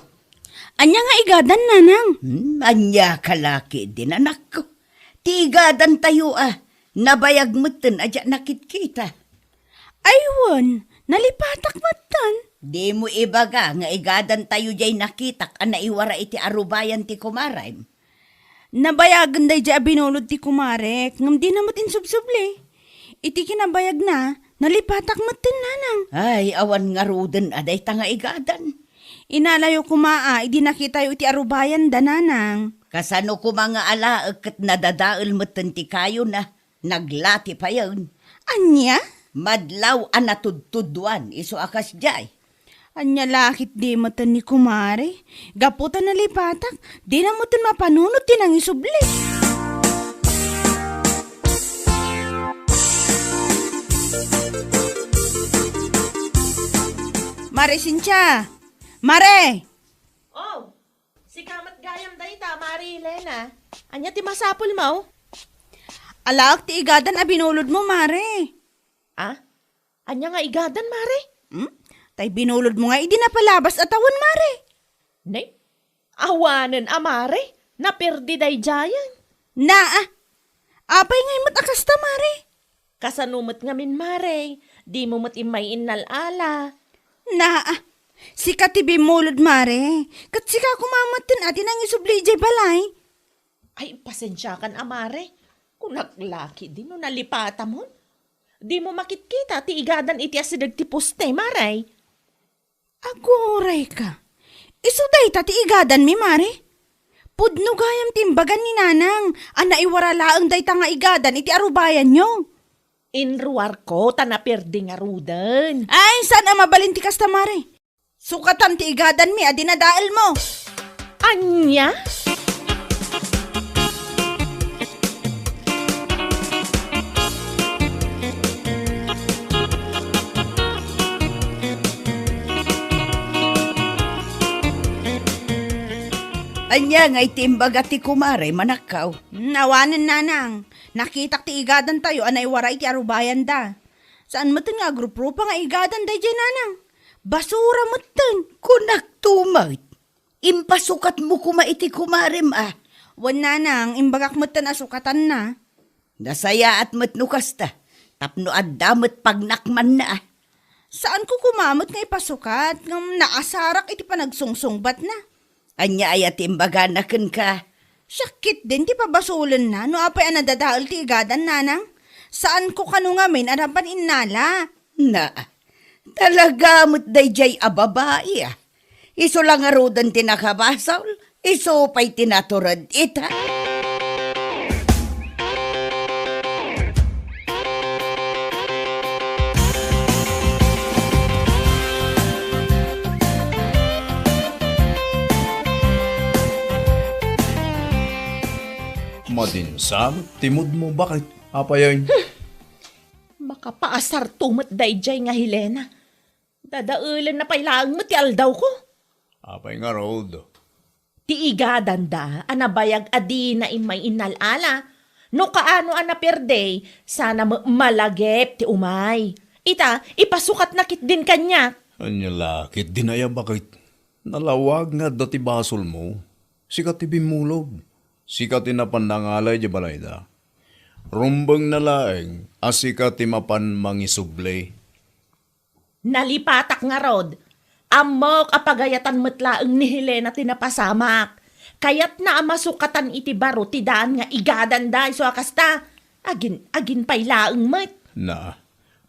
Ania nga igadan, nanang? Hmm, ania ka la ketdin, anakko? Ti igadantayo a, nabayag metten a diak nakitkita. Ay wen, nalipatak metten. Dimo ibaga nga igadantayo diay nakitak a naiwara iti arubayan ti kumarem? Nabayagen daydiay a binulod ti kumarek, ngem dina met insubsubli. Iti kinabayagna, nalipatak metten, nanang. Ay, awan ngaruden a dayta nga igadan. Inalayo koma a idi nakitayo iti arubayanda, nanang. Kasano koma nga alaek ket nadadael metten ti kayona? Naglati payen. Ania? Madlaw a natudtuduan isu a kasdiay. Ania la ketdi metten ni kumare? Gapu ta nalipatak, dina metten mapanunot ti nangisubli. Mare Cynthia! Mare! Oh, sika met gayam dayta, Mare Elena. Ania ti masapulmo? Alaek ti igadan a binulodmo, Mare. Ah? Ania nga igadan, Mare? Hmm? Tay binulodmo nga idi napalabas a tawen, Mare. Ne? Awanen a, Mare. Naperdi daydiayen. Naa. Apay ngay met a kasta, Mare? Kasano met ngamin, Mare? Dimo met immay innal-ala. Naa. Sika ti bimmulod, Mare. Ket sika koma metten a ti nangisubli idiay balay. Ay, pasensiakan a, Mare. Kunak la ketdi no nalipatamon. Dimo makitkita ti igadan iti asideg ti poste, Mare. Aguray ka. Isu dayta ti igadanmi, Mare? Pudno gayam ti imbagan ni Nanang a naiwara laeng dayta nga igadan iti arubayanyo. Inruarko ta naperdi ngaruden. Ay, saan a mabalin ti kasta, Mare? Sukatan ti igadanmi a dinadaelmo. Ania? Ania ngay ti imbaga ti kumare, manakkaw? Hmm, awanen, Nanang. Nakitak ti igadantayo a naiwara iti arubayanda. Saan metten nga agruprupa nga igadan daydiay, Nanang. Basura metten. Kunak tumet. Impasukatmo koma iti kumarem a. Wen, Nanang, imbagak metten a sukatanna. Nasayaat met no kasta, tapno adda met pagnakmanna a. Saanko koma met nga ipasukat, ngem naasarak iti panagsungsungbatna. Ania aya ti imbagana kenka? Siak ketdin ti pabasolenna no apay a nadadael ti igadan, Nanang. Saanko kano ngamin a napan innala. Na, talaga met daydiay a babai a. Isu la ngaruden ti nakabasol, isu pay ti natured ita. Madinsa met ti moodmo, baket, apay? Makapaasarto met daydiay nga Helena. Dadaelenna pay laeng met ti aldawko. Apay ngarud? Ti igadanda a nabayag a dina immay innal-ala. No kaano a naperdi, sana met malagip ti umay. Ita, ipasukatna ketdin kaniak. Ania la ketdin aya, baket? Nalawag nga adda ti basolmo. Sika ti bimmulog. Sika ti napan nangalay idiay balayda. Rumbengna laeng a sika ti mapan mangisubli. Nalipatak ngarud. Ammok a pagayatan met laeng ni Helena ti napasamak. Kayatna a masukatan iti baro ti daan nga igadanda isu a kasta. Agin-agin pay laeng met. Na,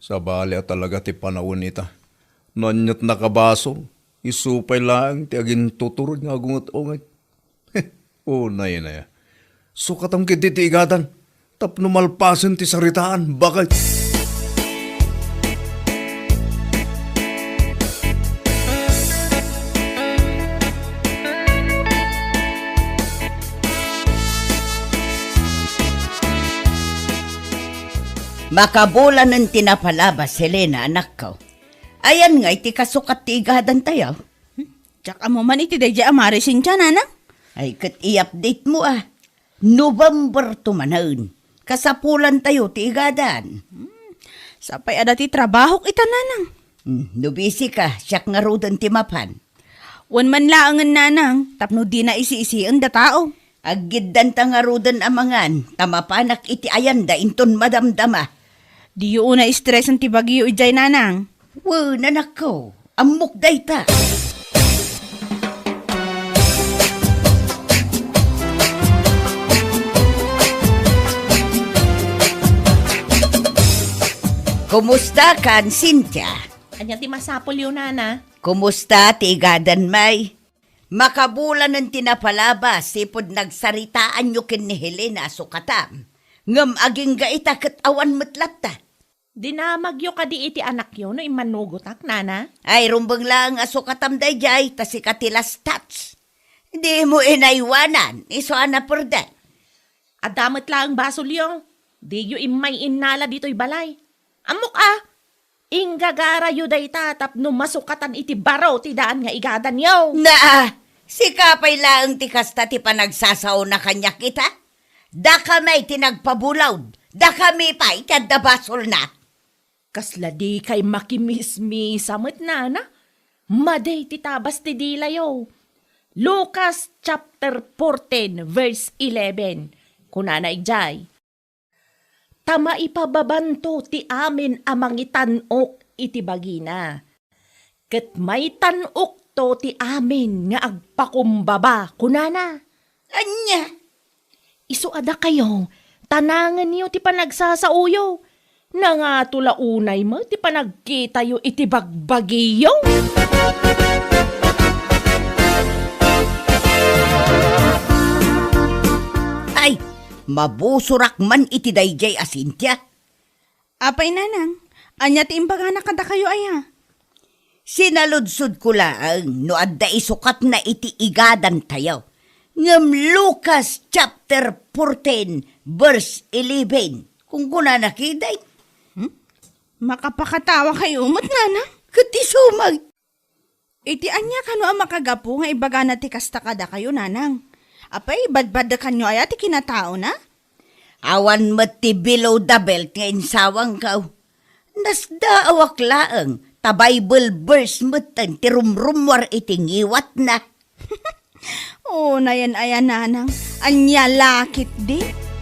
sabali a talaga ti panawen ita. No aniat nakabasol, isu pay laeng ti agintuturod nga agunget-unget. Unay, unay. Sukatam ketdi ti igadan tapno malpasen ti saritaan, baket. Makabulanen ti napalabas, Helena, anakko. Ayan nga iti kasukat ti igadantayo? Diak ammo man iti daydiay a Mare Cynthia, nanang. Ay, ket i-update mo, a. November to manen. Kasapulantayo ti igadan. Hmm, sapay adda ti trabahok ita, nanang. Hmm, no busy ka, siak ngaruden ti mapan. Wen man laengen, nanang, tapno dina isi-isien da tao. Aggiddanta ngaruden a mangan, ta mapanak iti ayanda inton madamdama. Diyo unay stresen ti bagyo idiay, nanang. Wen, anakko, ammok dayta. Kumusta kan, Cynthia? Ania ti masapulyo, nana? Kumusta ti igadan, may? Makabulanen ti napalabas, sipud nagsaritaanyo ken ni Helena a sukatam. Ngem agingga ita ket awan met latta. Dinamagyo kadi iti anakyo no immanugotak, nana? Ay, rumbeng laeng a sukatam daydiay, ta sika ti last touch. Dimo inaywanan, isu a naperde. Adda met laeng basolyo. Diyo immay innala ditoy balay. Ammok a, inggagarayo dayta tapno masukatan iti baro ti daan nga igadanyo. Naa, sika pay laeng ti kasta ti panagsasaona kaniak ita? Dakami ti nagpabulaw, dakami pay ti adda basolna. Kasla dikay makimismisa met, nana? Madi ti tabas ti dilayo. Lucas chapter fourteen, verse eleven. Kunana idiay, "Ta maipababanto ti amin a mangitan-ok iti bagina, ket maitan-okto ti amin nga agpakumbaba," kunana. Ania? Isu a dakayo, tanangenyo ti panagsasaoyo. Nangato la unay met ti panagkitayo iti bagbagiyo. Ay, mabusorak man iti daydiay a Cynthia. Apay, nanang, ania ti imbagana kadakayo aya? Sinaludsodko laeng no adda isukatna iti igadantayo. Ngem Lucas chapter fourteen, verse eleven, kunkunana ketdi. Hmm? Makapakatawa kayo met, nanang? Ket isu met. Iti ania kano a makagapu nga ibagana ti kasta kadakayo, nanang? Apay, badbadekanyo aya ti kinataona? Awan met ti below the belt nga insawangko. Nasdaawak laeng, ta Bible verse metten ti rumrummuar iti ngiwatna. Unayen aya, nanang, ania la ketdi?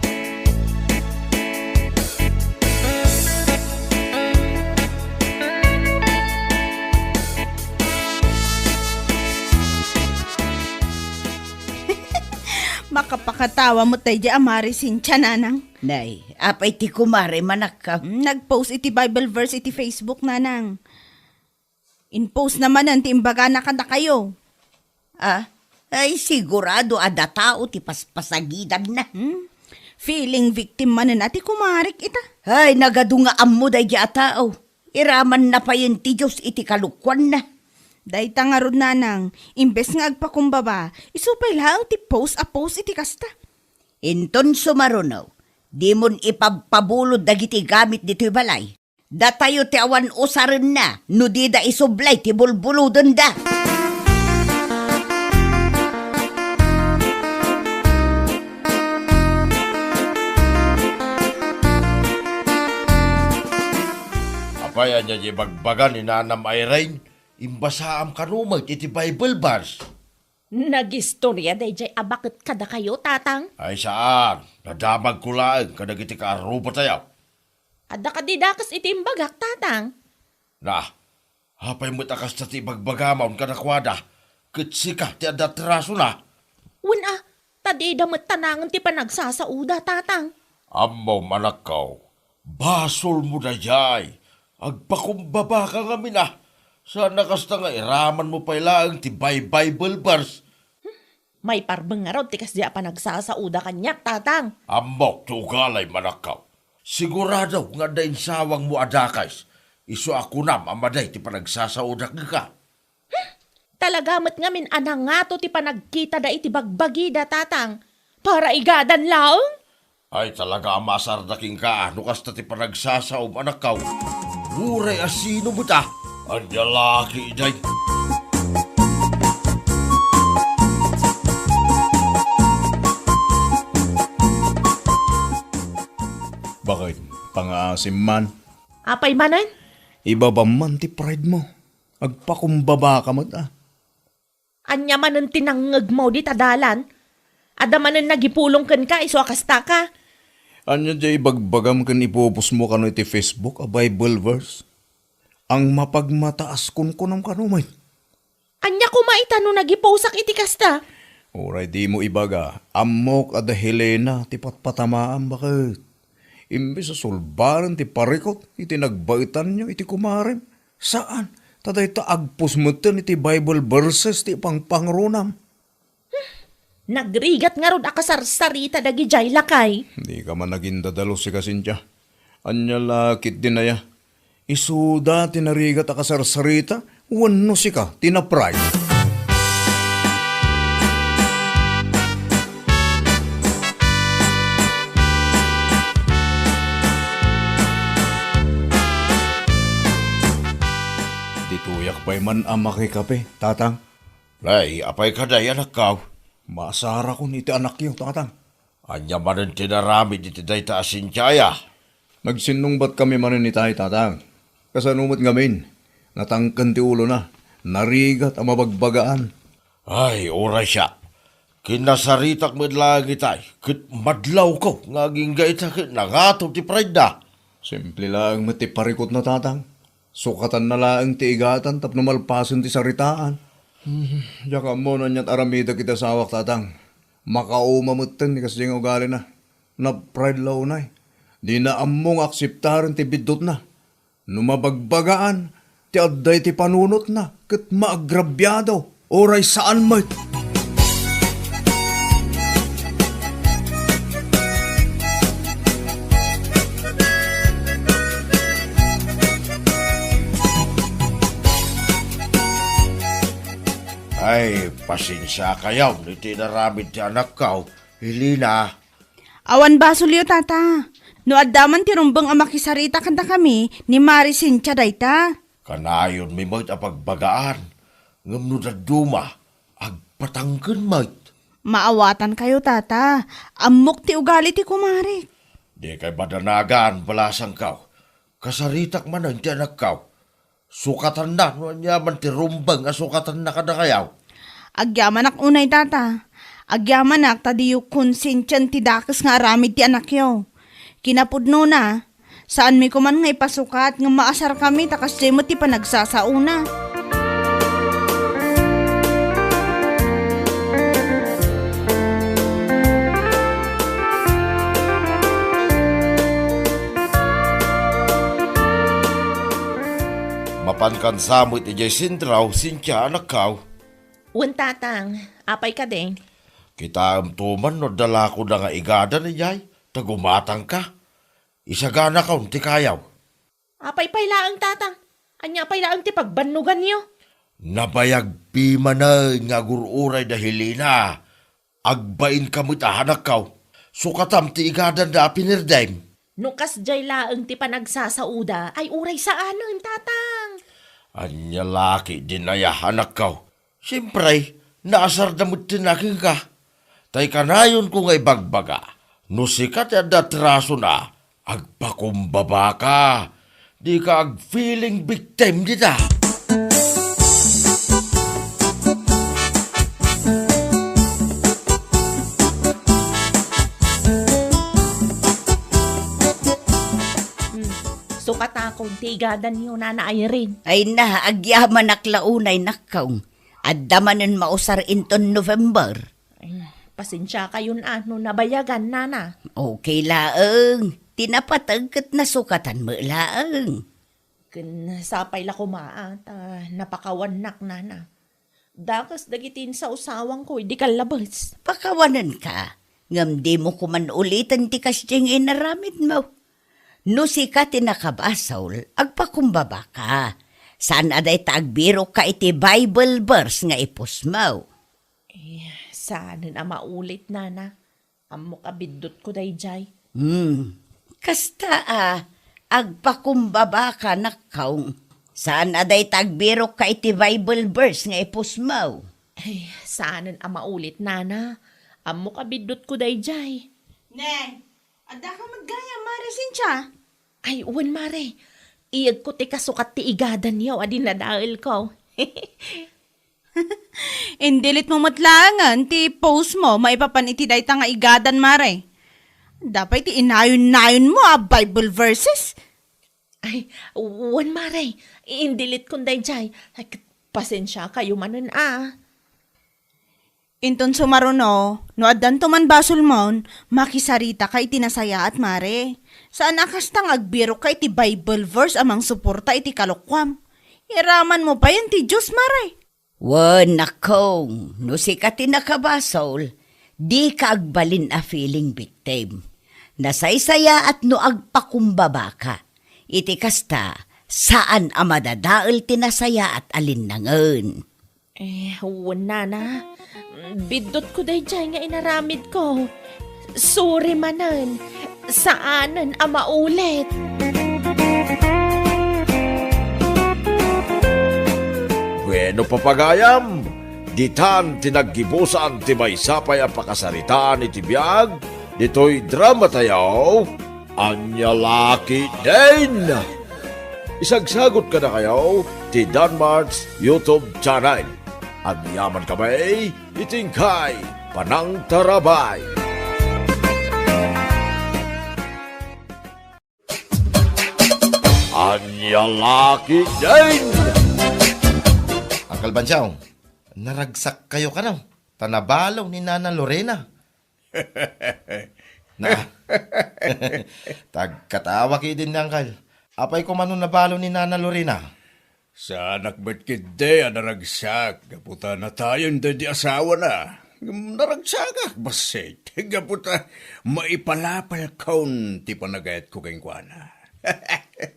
Makapakatawa met daydiay a Mare Cynthia, nanang. Nay, apay ti kumare, manakka? Mm, nag-post iti Bible verse iti Facebook, nanang. In-post na manen ti imbagana kadakayo. Ah, ay, sigurado adda tao ti paspasagidanna. Hmm? Feeling victim manen a ti kumarek ita. Ay, nagadu nga ammo daydiay a tao. Iramanna payen ti Dios iti kalokuanna. Dayta ngarud, nanang, imbes nga agpakumbaba, isu pay laeng ti post a post iti kasta. Inton sumaruno, dimon ipabpabulod dagiti gamit ditoy balay. Datayo ti awan usarenna no dida isublay ti bulbulodenda. Ay, ania ti ibagbaga ni Nanam Irene? Imbasaam kano met iti Bible verse. Nagistoria daydiay a baket kadakayo, Tatang? Ay, saan. Nadamagko laeng kadagiti kaarrubatayo. Adda kadi dakes iti imbagak, Tatang? Na, apay met a kasta ti ibagbagam kadakuada, ket sika ti adda trasona? Wen a, ta dida met tanangen ti panagsasauda, Tatang. Ammom, anakko, basolmo daydiay. Agpakumbabaka ngamin a. Saan a kasta nga iramanmo pay laeng ti Bi-, Bible verse. Maiparbeng ngarud ti kasdiay a panagsasauda kaniak, Tatang. Ammok ti ugalim, anakko. Sigurado nga adda insawangmo a dakes, isu a kunam a madi ti panagsasauda kenka. Talaga met ngamin a nangato ti panagkitada iti bagbagida, Tatang. Para igadan laeng? Ay, talaga a maasarda kenka no kasta ti panagsasaom, anakko. Uray a sino met a, ania la ketdi? Baket, pangaasim man. Apay manen? Ibabam man ti pride mo. Agpakumbabaka met a. Ania manen ti nangngegmo dita dalan? Adda manen nagipulong kenka isu a kastaka? Ania ti ibagbagam ken ipupusmo kano iti Facebook a Bible verse? Ang mapagmataas kunkunam kano met. Ania koma ita no nagipusak iti kasta? Uray dimo ibaga, ammok a da Helena ti patpatamaam, baket. Imbes a sulbaren ti parikut iti nagbaetanyo iti kumarem, saan, ta dayta agpus metten iti Bible verses ti pangpangrunam. Nagrigat ngarud a kasarsarita dagidiay lakay. Dika man agindadalus, sika, Cynthia. Ania la ketdin aya? Isuda ti narigat a kasarsarita wenno sika ti na-pride? Ditoyak pay man a makikape, Tatang. Ay, apay kadi, anakko? Maasarakon iti anakyo, Tatang. Ania manen ti naramid iti dayta a Cynthia aya? Nagsinnungbatkami manen itay, Tatang. Kasano met ngamin? Natangken ti ulona. Narigat a mabagbagaan. Ay, uray siak. Kinasaritak met laeng itay, ket madlawko nga agingga ita ket nangato ti pridena. Simple laeng met ti parikutna, Tatang. Sukatanna laeng ti igatan tapno malpasen ti saritaan. Hmm, diak ammo no aniat aramidek iti asawak, Tatang. Makauma metten ti kasdiay nga ugalina. Nagpride la unay. Dina ammo nga akseptaren ti biddutna. No mabagbagaan ti adda iti panunotna ket maagrabiado, uray saan met. Ay, pasensiakayo iti inaramid ti anakko, Helena. Awan basolyo, Tata. No adda man ti rumbeng a makisarita kadakami, ni Mari Cynthia dayta. Kanayonmi met a pagbagaan, ngem no dadduma, agpatangken met. Maawatankayo, Tata. Ammok ti ugali ti kumarek. Dikay madanagan, balasangko. Kasaritak manen ti anakko. Sukatanna no aniaman ti rumbeng a sukatanna kadakayo. Agyamanak unay, Tata. Agyamanak ta diyo konsentien ti dakes nga aramid ti anakyo. Kinapudnona, saanmi koman nga ipasukat ngem maasarkami ta kasdiay met ti panagsasaona. Mapankansa met idiay sentro, Cynthia, anakko. Wen, Tatang. Apay kadi? Kitaemto man no adda lakoda nga igadan idiay, ta gumatangka. Isaganakon ti kayaw. Apay pay laeng, Tatang? Ania pay laeng ti pagbannoganyo? Nabayagmi manen nga agur-uray da Helena. Agbainka met a, anakko. Sukatam ti igadanda a pinirdem. No kasdiay laeng ti panagsasaoda, ay uray saanen, Tatang. Ania la ketdin aya, anakko? Siempre, naasarda metten a kenka. Tay kanayonko nga ibagbaga, no sika ti adda trasona, agpakumbabaka. Dika ag-feeling victim dita. Hmm. Sukatakon ti igadanyo, Nana Irene. Ay na, agyamanak la unay, nakkaw. Adda manen mausar inton November. Ay, pasensiakayon a no nabayagan, Nana. Okay laeng. Ti napateg ket nasukatan met laeng. Ken sapay la koma a ta napakawannak, Nana. Dakes dagiti insawsawangko idi kallabes. Pakawanenka, ngem dimo koman uliten ti kasdiay nga inaramidmo. No sika ti nakabasol, agpakumbabaka. Saan a dayta agbirokka iti Bible verse nga ipusmo. Eh, saanen a maulit, Nana. Ammok a biddutko daydiay. Hmm. Kasta a, agpakumbabaka, nakkaw. Saan a dayta agbirokka iti Bible verse nga ipusmo. Ay, saanen a maulit, Nana. Ammok a biddutko daydiay. Neng, addaka met gayam, Mare Cynthia? Ay, wen, Mare. Iyegko ti kasukat ti igadanyo a dinadaelko. Indelete mo met laengen ti post mo maipapan iti dayta nga igadan, Mare. Dapay ti inayon-nayonmo a Bible verses. Ay, wen, Mare. Indeletekon daydiay. Ay, ket pasensiakayo manen a. Inton sumaruno, no addanto man basolmon, makisaritaka iti nasayaat, Mare. Saan a kasta nga agbirokka iti Bible verse a mangsuporta iti kalokuam. Iramanmo payen ti Dios, Mare. Wen, nakkaw, no sika ti nakabasol, dika agbalin a feeling victim. Nasaysayaat no agpakumbabaka. Iti kasta, saan a madadael ti nasayaat a linnangen. Eh, wen, Nana. Biddutko daydiay nga inaramidko. Sorry manen. Saanen a maulit. Bueno, papagayam, ditan ti naggibusan ti maysa pay a pakasaritaan iti biag ditoy drama tayo, Ania La Ketdin. Isagsagot kadakayo ti Danmart's YouTube channel. Agyaman kami iti inkay panangtarabay. Ania La Ketdin. Uncle Bansiaw, naragsakkayo kano, ta nabalo ni Nana Lorena. Na. Tagkatawa ketdin ni Uncle. Apay koma no nabalo ni Nana Lorena? Saanak met ketdi a naragsak gapu ta natayen daydi asawana. Ngem naragsakak bassit gapu ta maipalapalkon ti panagayatko kenkuana.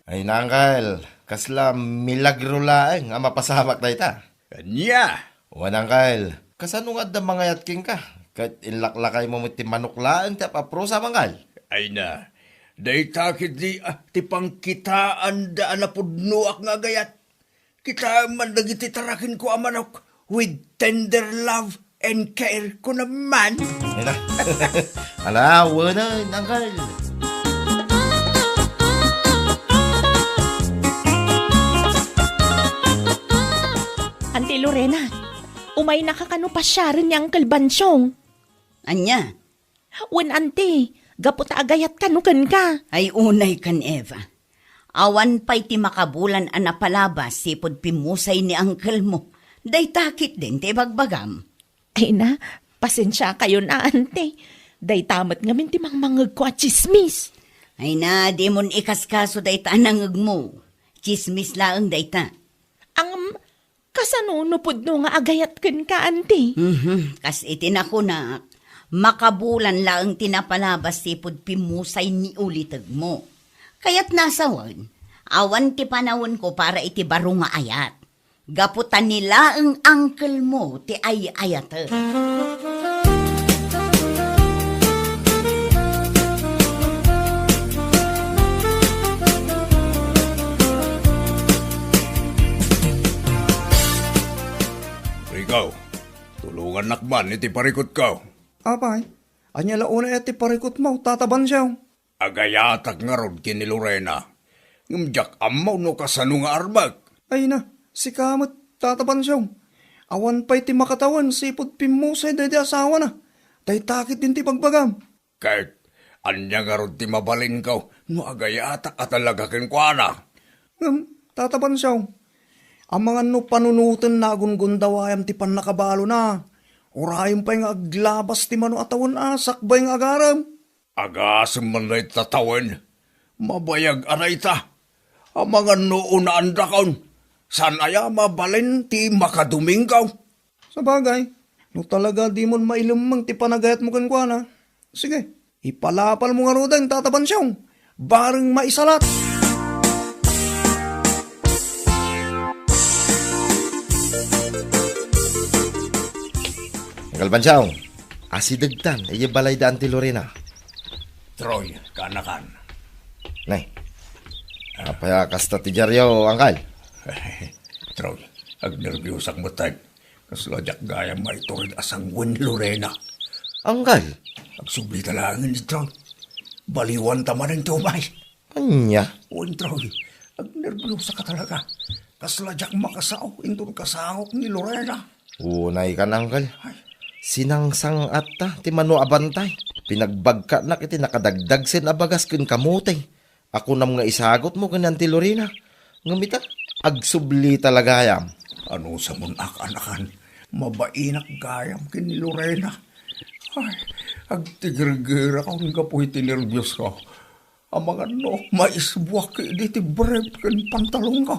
Ay na, Uncle, kasla milagro laeng a mapasamak dayta. Ania? Wen, Uncle, kasano nga adda mangayat kenka? Ket inlaklakaymo met ti manok laeng ti ap-aprosam, Uncle. Ay na, dayta ketdi, ah, ti pangkitaanda a napudnoak nga agayat. Kitaem man dagiti tarakenko a manok with tender love and care, kunam man. Ay na. Ala, wenen, Uncle. Auntie Lorena, umaynaka kano pasiaren ni Uncle Bansiong? Ania? Wen, Auntie, gapu ta agayat kano kenka. Ay, unay kan Eva. Awan pay ti makabulan a napalabas sipud pimmusay ni uncle mo. Dayta ketdin ti ibagbagam. Ay na, pasensiakayon a, Auntie. Dayta met ngamin ti mangmangngegko a tsismis. Ay na, dimon ikaskaso dayta a nangngegmo. Tsismis laeng dayta. Ngem, kasano no pudno nga agayat kenka, Auntie? Mhm, kas iti nakunak, makabulan laeng ti napalabas sipud pimmusay ni ulitegmo. Kayatna a sawen, awan ti panawenko para iti baro nga ayat. Gapu ta ni laeng uncle mo ti ay-ayatek. Ikaw, tulongannak man iti parikutko. Apay, ania la unay ti parikutmo, Tata Bansiaw? Agayatak ngarud ken ni Lorena. Ngem diak ammo no kasano nga armek. Ay na, sika met, Tata Pansiong. Awan pay ti makatawen sipud pimmusay daydi asawana. Dayta ketdin ti bagbagam. Ket ania ngarud ti mabalinko no agayatak a talaga kenkuana? Ngem, Tata Pansiong, amangan no panunotenna a gunggundawaem ti pannakabalona. Uray pay nga aglabas ti mano a tawen a sakbay nga agarem. Agasem man dayta tawen. Mabayag a dayta. Amangan no unaandakon. Saan aya mabalin ti makadumingaw? Sabagay, no talaga dimon mailemmeng ti panagayatmo kenkuana, sige, ipalapalmo ngaruden, Tata Pansiong, bareng maisalat. Uncle Pansiong, asidegtan, idiay balay da Auntie Lorena. Troy, kaanakan. Nay, apay a kasta ti diaryo, Uncle? Troy, agnerbiusak met. Kasla diak gayam maitured a sanguin ni Lorena. Uncle? Agsubli ta laeng ni Troy. Baliwan ta manen ti umay. Ania? Wen, Troy, agnerbiusak talaga. Kasla diak makasao inton kasangok ni Lorena. Unay kan, Uncle. Ay. Sinangsang-atta ti mano a bantay. Pinagbagkanak iti nakadagdagsen a bagas ken kamote. Akunam nga isagutmo ken ni Auntie Lorena. Ngem ita, agsubli ta la gayam. Anusamon a kaanakan, mabainak gayam ken ni Lorena. Ay, agtigergerakon gapu iti nerbios ko. Amangan no maisbuak idi ti brief ken pantalon ko.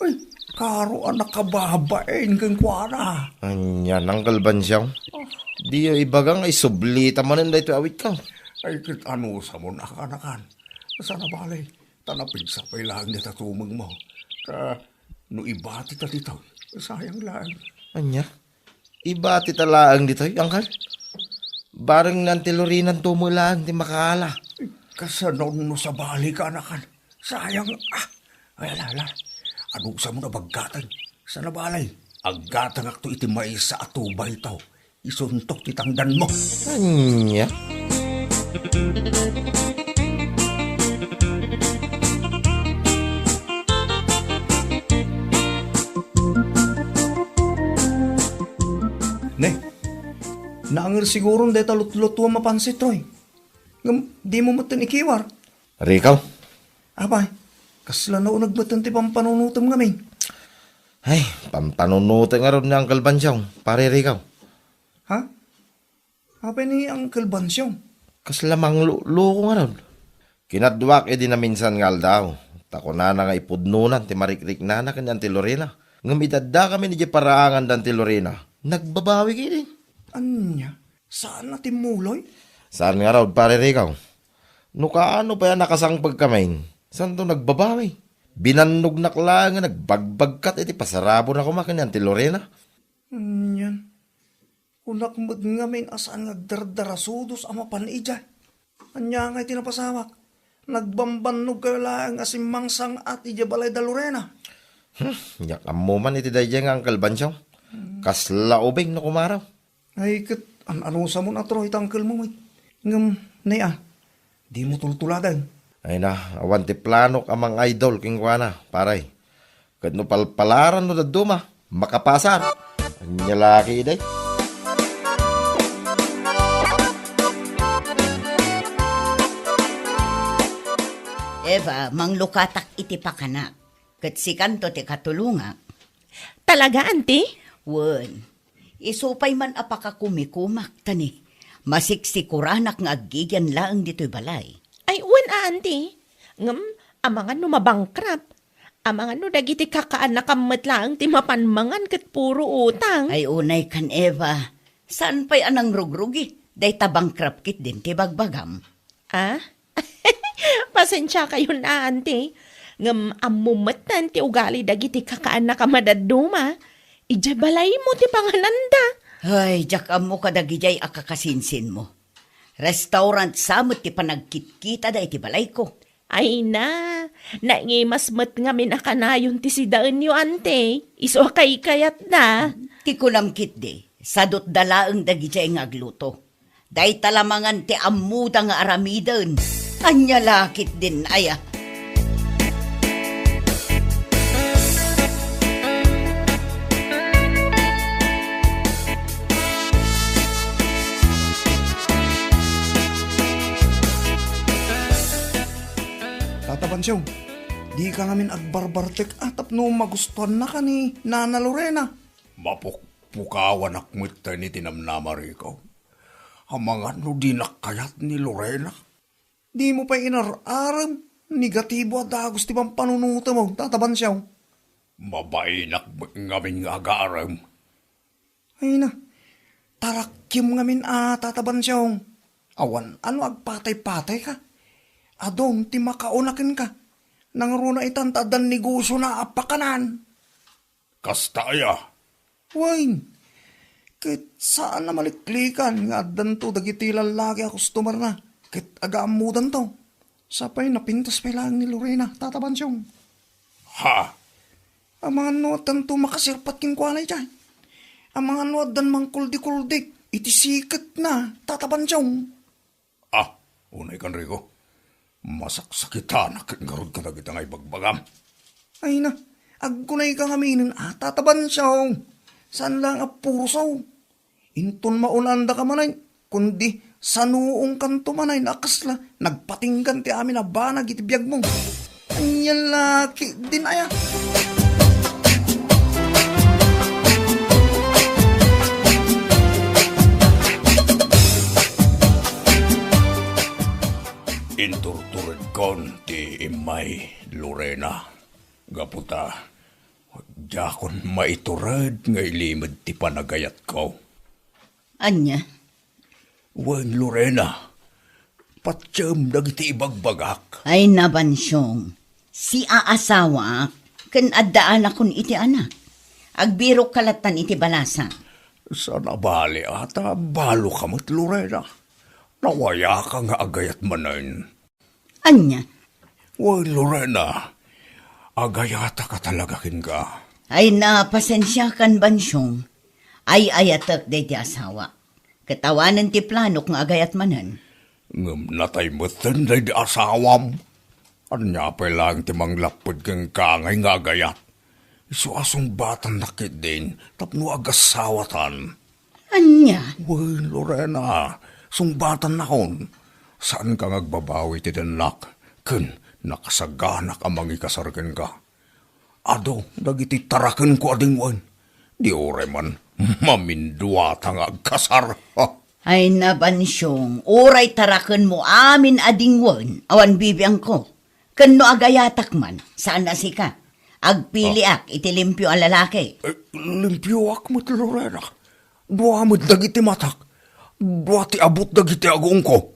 Ay, karo a nakababain kenkuana. Ania, Uncle Bansiaw? Ah. Diyo ibaga nga isubli ta manen daytoy awit ko. Ay, ket anusamon a kaanakan. Saan a bale, ta napigsa pay laeng dayta tumengmo. Ta no ibati ta ditoy, sayang laeng. Ania? Ibati ta laeng ditoy, Uncle? Bareng ni Auntie Lorena-nto met laeng ti makaala. Kasano no sabali, kaanakan? Sayang, ah. Ay, ala, ala. Anusamon a bagkaten. Saan a bale, aggatangakto iti maysa a tubayto. Isuntok ti tangdanmo. Ania? Ne, naanger siguron dayta lutlutuam a pansit, Troy. Ngem dimo metten ikiwar. Rico? Apay, kasla nauneg metten ti pampanunotem ngamin. Ay, pampanunotek ngarud ni Uncle Bansiaw, Pare Rico. Ha? Apay ni Uncle Bansiaw? Kasla mangluloko ngarud. Kinadduak idi naminsan nga aldaw, ta kunana nga ipudnonan ti marikriknana ken ni Auntie Lorena. Ngem idi addakamin idiay paraangan da Auntie Lorena, nagbabawi ketdi. Ania? Saan a timmuloy? Saan ngarud, Pare Rico. No kaano pay a nakasangpetkamin, saanto nagbabawi. Binannognak laeng nga nagbagbagkat iti pasarabona koma ken ni Auntie Lorena. Anian? Kunak met ngamin a saan nga agdardarasudos a mapan idiay. Ania ngay ti napasamak? Nagbambannogkayo laeng a simmangsang-at idiay balay da Lorena. Hmm, diak ammo man iti daydiay nga Uncle Bansiaw. Hmm. Kasla ubing no kumaro. Ay, ket an-, anusamon a Troy ti uncle-mo met. Ngem, nay a, dimo tultuladen. Ay na, awan ti planok a mang-idol kenkuana, pare. Ket no palpalaran no dadduma, makapasar. Ania la ketdi? Eva, manglukatak iti pakanak. Ket sikanto ti katulongak. Talaga, Auntie? Wen. Isu pay man a pakakumikumak, ta ni, masiksikuranak nga aggigian laeng ditoy balay. Ay, wen a, Auntie. Ngem, amangan no mabankrupt. Amangan no dagiti kakaannakam met laeng ti mapan mangan ket puro utang. Ay, unay kan, Eva. Saan pay a nangrugrugi? Dayta bankrupt ketdin ti bagbagam. Ah? Pasensiakayon a, Auntie. Ngem ammo metten ti ugali dagiti kakaannakam a dadduma. Idiay balaymo ti pangananda. Ay, diak ammo kadagidiay a kakasinsinmo. Restaurant sa met ti panagkitkitada iti balayko. Ay na, naingimas met ngamin a kanayon ti sidaenyo, Auntie. Isu a kaikayatda. Ti kunam ketdi, sadutda laeng dagidiay nga agluto. Dayta la mangan ti ammoda nga aramiden. Ania la ketdin aya? Siaw, dika ngamin agbarbartek a tapno magustuannaka ni Nana Lorena. Mapukpukawanak met ta ni tinamnama, Rico. Amangan no dinak kayat ni Lorena. Dimo pay inar-arem, negatibo a dagus ti pampanunotem, Tata Bansiaw. Mabainak met ngamin nga agarem. Ay na, tarakiem ngamin a, Tata Bansiaw. Awan a no agpatay-patayka. Adun ti makauna kenka. Nangruna itan ta addan negosiona a pakanan. Kasta aya? Wen, ket saan a maliklikan nga addanto dagiti lallaki a customerna ket agaammodanto. Sapay napintas pay laeng ni Lorena, Tata Bansiaw. Ha? Amangan no addanto makasirpat kenkuana idiay. Amangan no addan mangkuldikuldi iti siketna, Tata Bansiaw. Ah, unay kan, Rico. Masaksakitanak ket ngarud kadagita nga ibagbagam. Ay na, agkunayka ngaminen a, Tata Bansiaw. Saan laeng a purosaw. Inton maunandaka manen, kundi sanuongkanto manen a kasla nagpatinggan ti amin a banag iti biagmo. Ania la ketdin aya? Inturturedkon ti immay, Lorena. Gapu ta, diakon maitured nga ilimed ti panagayatko. Ania? Wen, Lorena, patiem dagiti ibagbagak. Ay, nabansiong, siaasawaak, ken addaanakon iti anak. Agbirokka lattan iti balasa. Saan a bali a ta baloka met, Lorena. Nawayaka nga agayat manen. Ania? Wen, Lorena, agayatak a talaga kenka. Ay, na, pasensiakan, Bansiong. Ay-ayatek daydi asawa. Ket awanen ti planok nga agayat manen. Ngem natay metten daydi asawam. Ania pay laeng ti manglapped kenka ngay nga agayat? Isu a sungbatannak ketdin tapno agasawatan. Ania? Wen, Lorena, sungbatannakon. Saanka nga agbabawi ti dennak, ken nakasaganak a mangikasar kenka. Adu dagiti tarakenko a dingwen. Di uray man maminduata nga agkasar. Ay, nabansiong, uray tarakenmo amin a dingwen, awan bibiangko. Ken no agayatak man, saan a sika. Agpiliak iti limpio a lalaki. Eh, limpioak met, Lorena. Dua met dagiti matak. Dua ti abut dagiti agongko.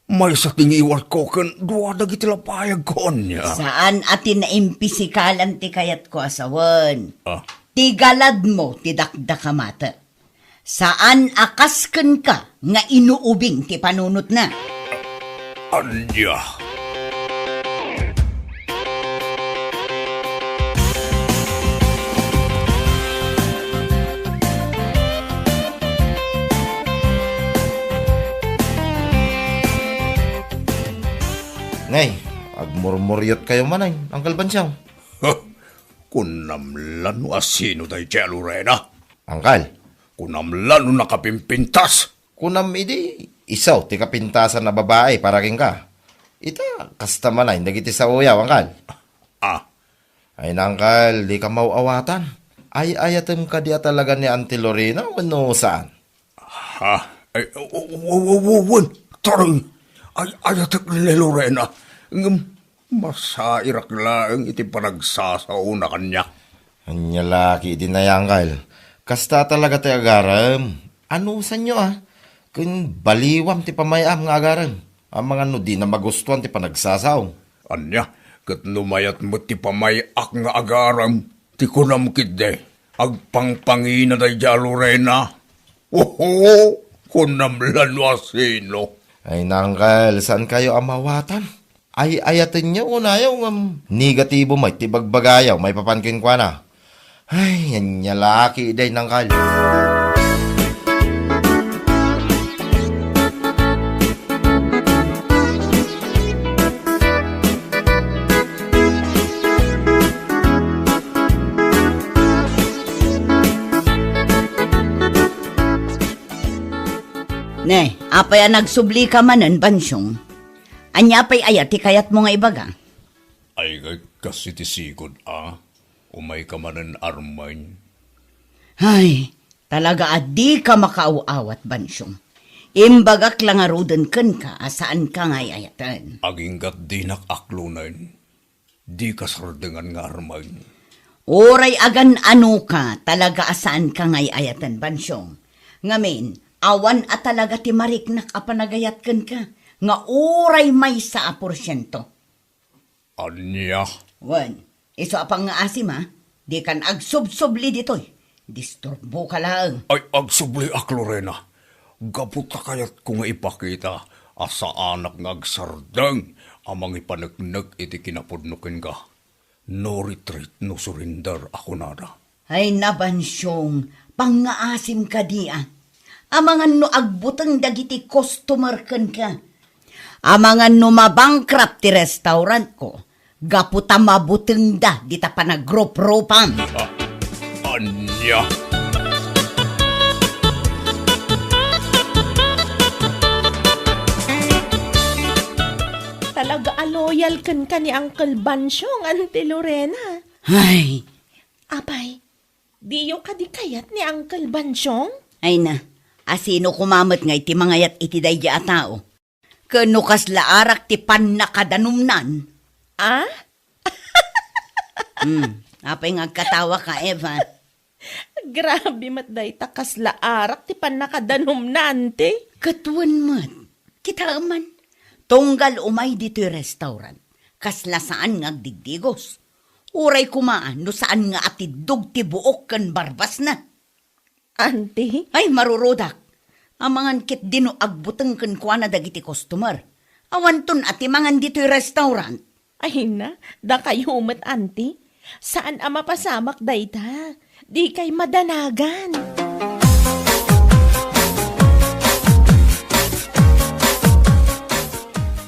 Maysa ti ngiwatko ken dua dagiti lapayagko, ania. Saan a ti naimpisikalan ti kayatko a sawen. Ah. Ti galadmo ti dakdakamatek. Saan a kas kenka nga inuubing ti panunotna. Ania? Nay, agmurmuriotkayo manen, Angkel Bansiaw. Huh, kunam la no asino daydiay a Lorena. Angkel. Kunam la no nakapimpintas. Kunam idi, isu ti kapintasan a babai para kenka. Ita, kasta manen dagiti saoyo, Angkel. Ah. Ay, Angkel, dika maw-awatan. Ay-ayatem kadi a talaga ni Auntie Lorena wenno saan? Ha? Ay, w-, w-, w-, w-, wen, taray. Ay-ayatek ni Lorena. Ngem, masairak laeng iti panagsasaona kaniak. Ania la ketdin aya, Angkel. Kasta talaga ti agarem. Anusanyo, a? Ken baliwam ti pamay-am nga agarem. Amangan no dina magustuan ti panagsasao. Ania, ket no mayat met ti pamay-ak nga agarem, ti kunam ketdi, agpangpangina daydiay a Lorena. Oho, kunam la no asino. Ay, Angkel, saankayo a maawatan. Ay-ayatenyo unayo ngem negatibo met ti bagbagayo maipapan kenkuana. Ay, ania la ketdi, Angkel. Ne, apay a nagsublika manen, Bansiong? Ania pay aya ti kayatmo nga ibaga? Ay, kas iti sigud, a? Umayka manen, Armin. Ay, talaga a dika makaaw-awat, Bansyong. Imbagak la ngaruden kenka a saanka nga ay-ayaten. Aginggat dinak aklonen. Dika sardengan nga Armin. Uray agan-anoka, talaga a saanka nga ay-ayaten, Bansyong. Ngamin, awan a talaga ti mariknak a panagayat kenka, nga uray maysa a porsiento. Ania? Wen, isu a pangngaasim, a? Dikan agsubsubli ditoy. Disturboka laeng. Ay, agsubliak, Lorena. Gapu ta kayatko nga ipakita a saanak nga agsardeng a mangipaneknek iti kinapudno kenka. No retreat, no surrender a kunada. Ay, Bansyong, pangngaasim kadi, a? Amangan no agbuteng dagiti customer kenka. Amangan no mabankrupt ti restaurantko, gapu ta mabutengda dita panagruprupam. Ah, ania? Talaga a loyal kenka ni Uncle Bansyong, Auntie Lorena. Ay. Apay, diyo kadi kayat ni Uncle Bansyong? Ay na, asino koma met nga iti mangayat iti daydi a tao? Ken no kasla arak ti pannakadanumnan? A? Hmm, apay nga agkatawaka, Eva? Grabe met dayta, kasla arak ti pannakadanumna, Auntie. Ket wen met, kitaem man, tunggal umay ditoy restaurant, kasla saan nga agdigdigos. Uray koma no saan nga atiddog ti buok ken barbasna. Auntie? Ay, marurudak. Amangan ketdi no agbuteng kenkuana dagiti customer. Awanton a ti mangan ditoy restaurant. Ay na, dakayo met, Auntie. Saan a mapasamak dayta. Dikay madanagan.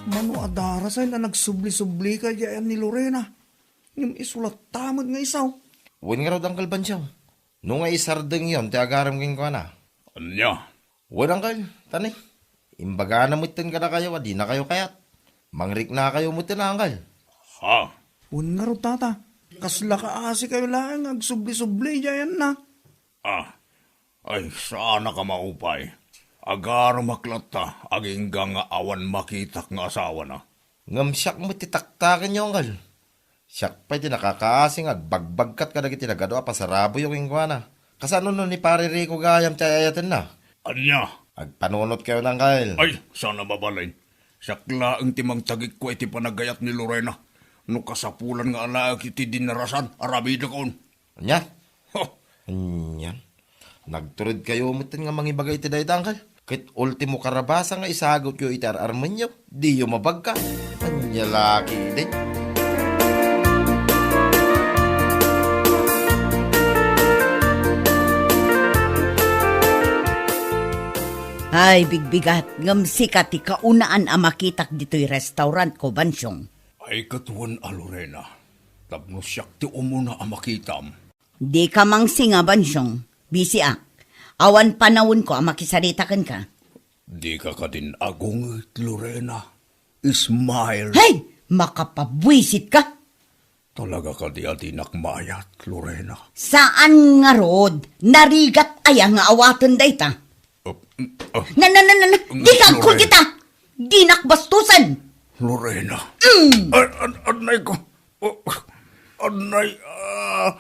Mano a darasay a nagsubli-sublika diay ni Lorena. Ngem isu latta met nga isaw. Wen ngarud, Uncle Bansyong. No nga isardengyon ti agarem kenkuana. Ania? Wen, Uncle, tani. Imbagana metten kadakayo a dinakayo kayat. Mangriknakayo metten, Uncle. Ha? Wen ngarud, Tata. Kasla kaasikayo laeng nga agsubli-subli diay anna. Ah, ay, saanak a maupay. Agaremak latta, agingga nga awan makitak nga asawana. Ngem siak met ti taktakenyo, Uncle. Siak pay ti nakakaasi nga agbagbagkat kadagiti nagadu a pasaraboyo kenkuana. Kasano no ni Pare Rico gayam ti ay-ayatenna? Ania? Agpanunotkayo, Uncle. Ay, saan a mabalin. Siak laeng ti mangtagikko iti panagayat ni Lorena. No kasapulan nga alaek iti dinarasan, aramidekon. Ania? Ho! Ania? Nagturedkayo metten nga mangibaga iti dayta, Uncle. Ket ultimo karabasa nga isagutyo iti ar-armenyo, diyo mabagka. Ania la ketdi? Ay, bigbigat, ngem sika ti kaunaan a makitak ditoy restaurantko, Bansyong. Ay, ket wen a, Lorena, tapno siak ti umuna a makitam. Dika mangsinga, Bansyong. Bisiak. Awan panawenko a makisarita kenka. Dika kadin agunget, Lorena. Smile. Hey! Makapabuisitka! Talaga kadi a dinak maayat, Lorena? Saan ngarud, narigat aya nga awaten dayta? Uh, uh, Na, na, na, na, na, Dika agkul Lorena. Kita! Dinak bastusen! Lorena. Mm. An, an, anay ko. Oh, anay, ah,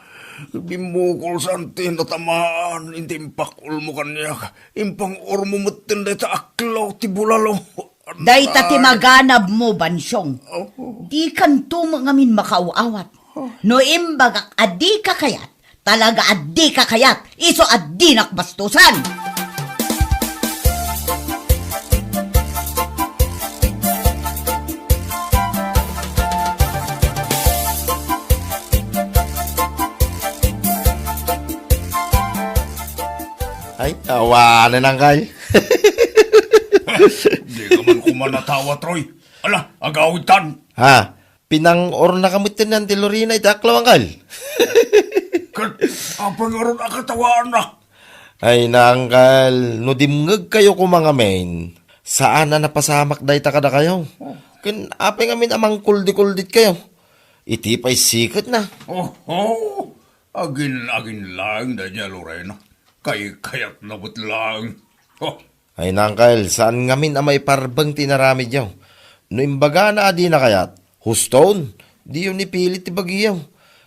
bimmukol sa anti natamaan, inti impakul mo kaniak. Impang-or mo metten dayta aklaw ti bulalo. Dayta ti maganab mo, Bansyong. Oh. Dikanto met ngamin makaaw-awat. No imbagak a dika kayat, talaga a dika kayat, isu a dinak bastusan. Ay, awanen, Angkal. Dika man koma natawa, Troy. Ala, agawidtan. Ha? Pinang-ornaka metten ni Auntie Lorena iti aklaw, Angkal. Ket apay ngarud a katawaanak? Ay na, Angkal, no dimngegkayo koma ngamin, saan a napasamak dayta kadakayo. Oh. Ken apay ngamin a mangkuldi-kulditkayo? Iti pay siketna. Oho! Agin-agin laeng daydiay a Lorena. Kaykayatna met laeng. Oh. Ay, Uncle, saan ngamin a maiparbeng ti inaramidyo? No imbagana a dina kayat, huston, diyo ni pilit ti bagiyo.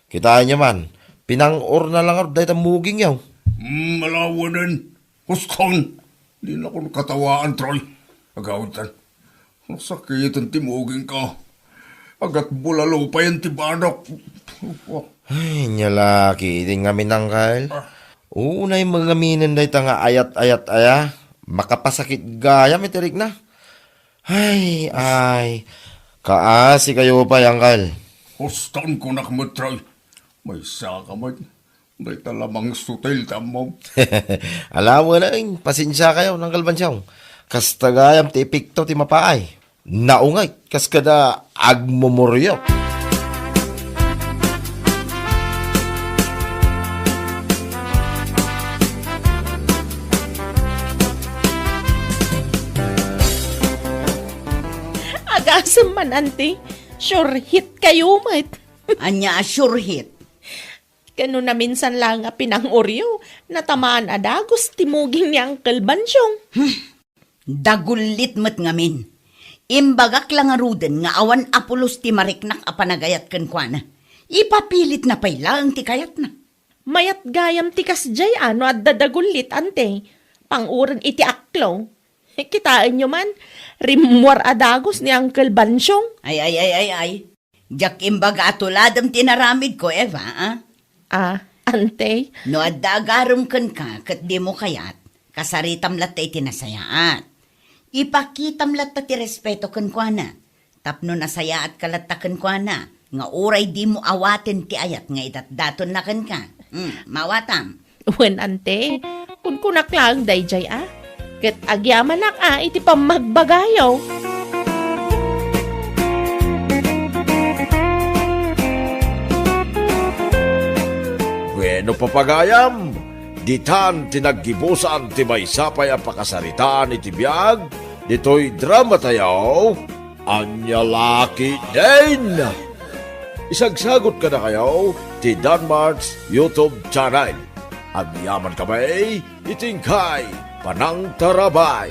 Kitaenyo man, pinang-orna la ngarud dayta mugingyo. Hmm, ala wen. Huston, dinakon katawaan, Troy. Agawidtan. Nasakiten ti mugingko. Agatbulalo payen ti banok. Ay, nia la ketdin ngamin, Uncle. Ah. Unay mangaminen dayta nga ayat-ayat aya. Makapasakit gayam iti rikna. Ay, ay. Kaasi kayo pay, Uncle. Huston, kunak met, Troy. Maysa ka met. Dayta la mangsutil ti ammom. Ala wen, pasensia kayo, Uncle Bansyong. Kasta gayam ti epekto ti mapaay. Naunget kas kada agmumuriot. Agasem man, Ante. Sure hit kayo met. Ania a sure hit? Ken no naminsan laeng a pinang-oryo, natamaan a dagus ti muging ni Uncle Bansyong. Hmm. Dagullit met ngamin. Imbagak la ngaruden nga awan a pulos ti mariknak a panagayat kenkuana. Ipapilitna pay laeng ti kayatna. Mayat gayam ti kasdiay a no adda dagullit, Ante. Panguren iti aklo. Kitaenyo man, rimmuar a dagus ni Uncle Bansyong. Ay, ay, ay, ay, ay. Diak imbaga a tuladem ti inaramidko, Eva, a? Ah, Ante? No adda agarem kenka ket dimo kayat, kasaritam latta iti nasayaat. Ipakitam latta ti respeto kenkuana. Tapno nasayaatka latta kenkuana, nga uray dimo awaten ti ayat nga idatdatonna kenka. Hmm, mawatam. Wen, Ante, kunkunak laeng daydiay a. Ket agyamanak a iti pammagbagayo. Bueno, papagayam, ditan ti naggibusan ti maysa pay a pakasaritaan iti biag ditoy dramatayo. Ania la ketdin? Isagsagot kadakayo ti Danmart's YouTube channel. Agyaman kami iti inkay panangtarabay.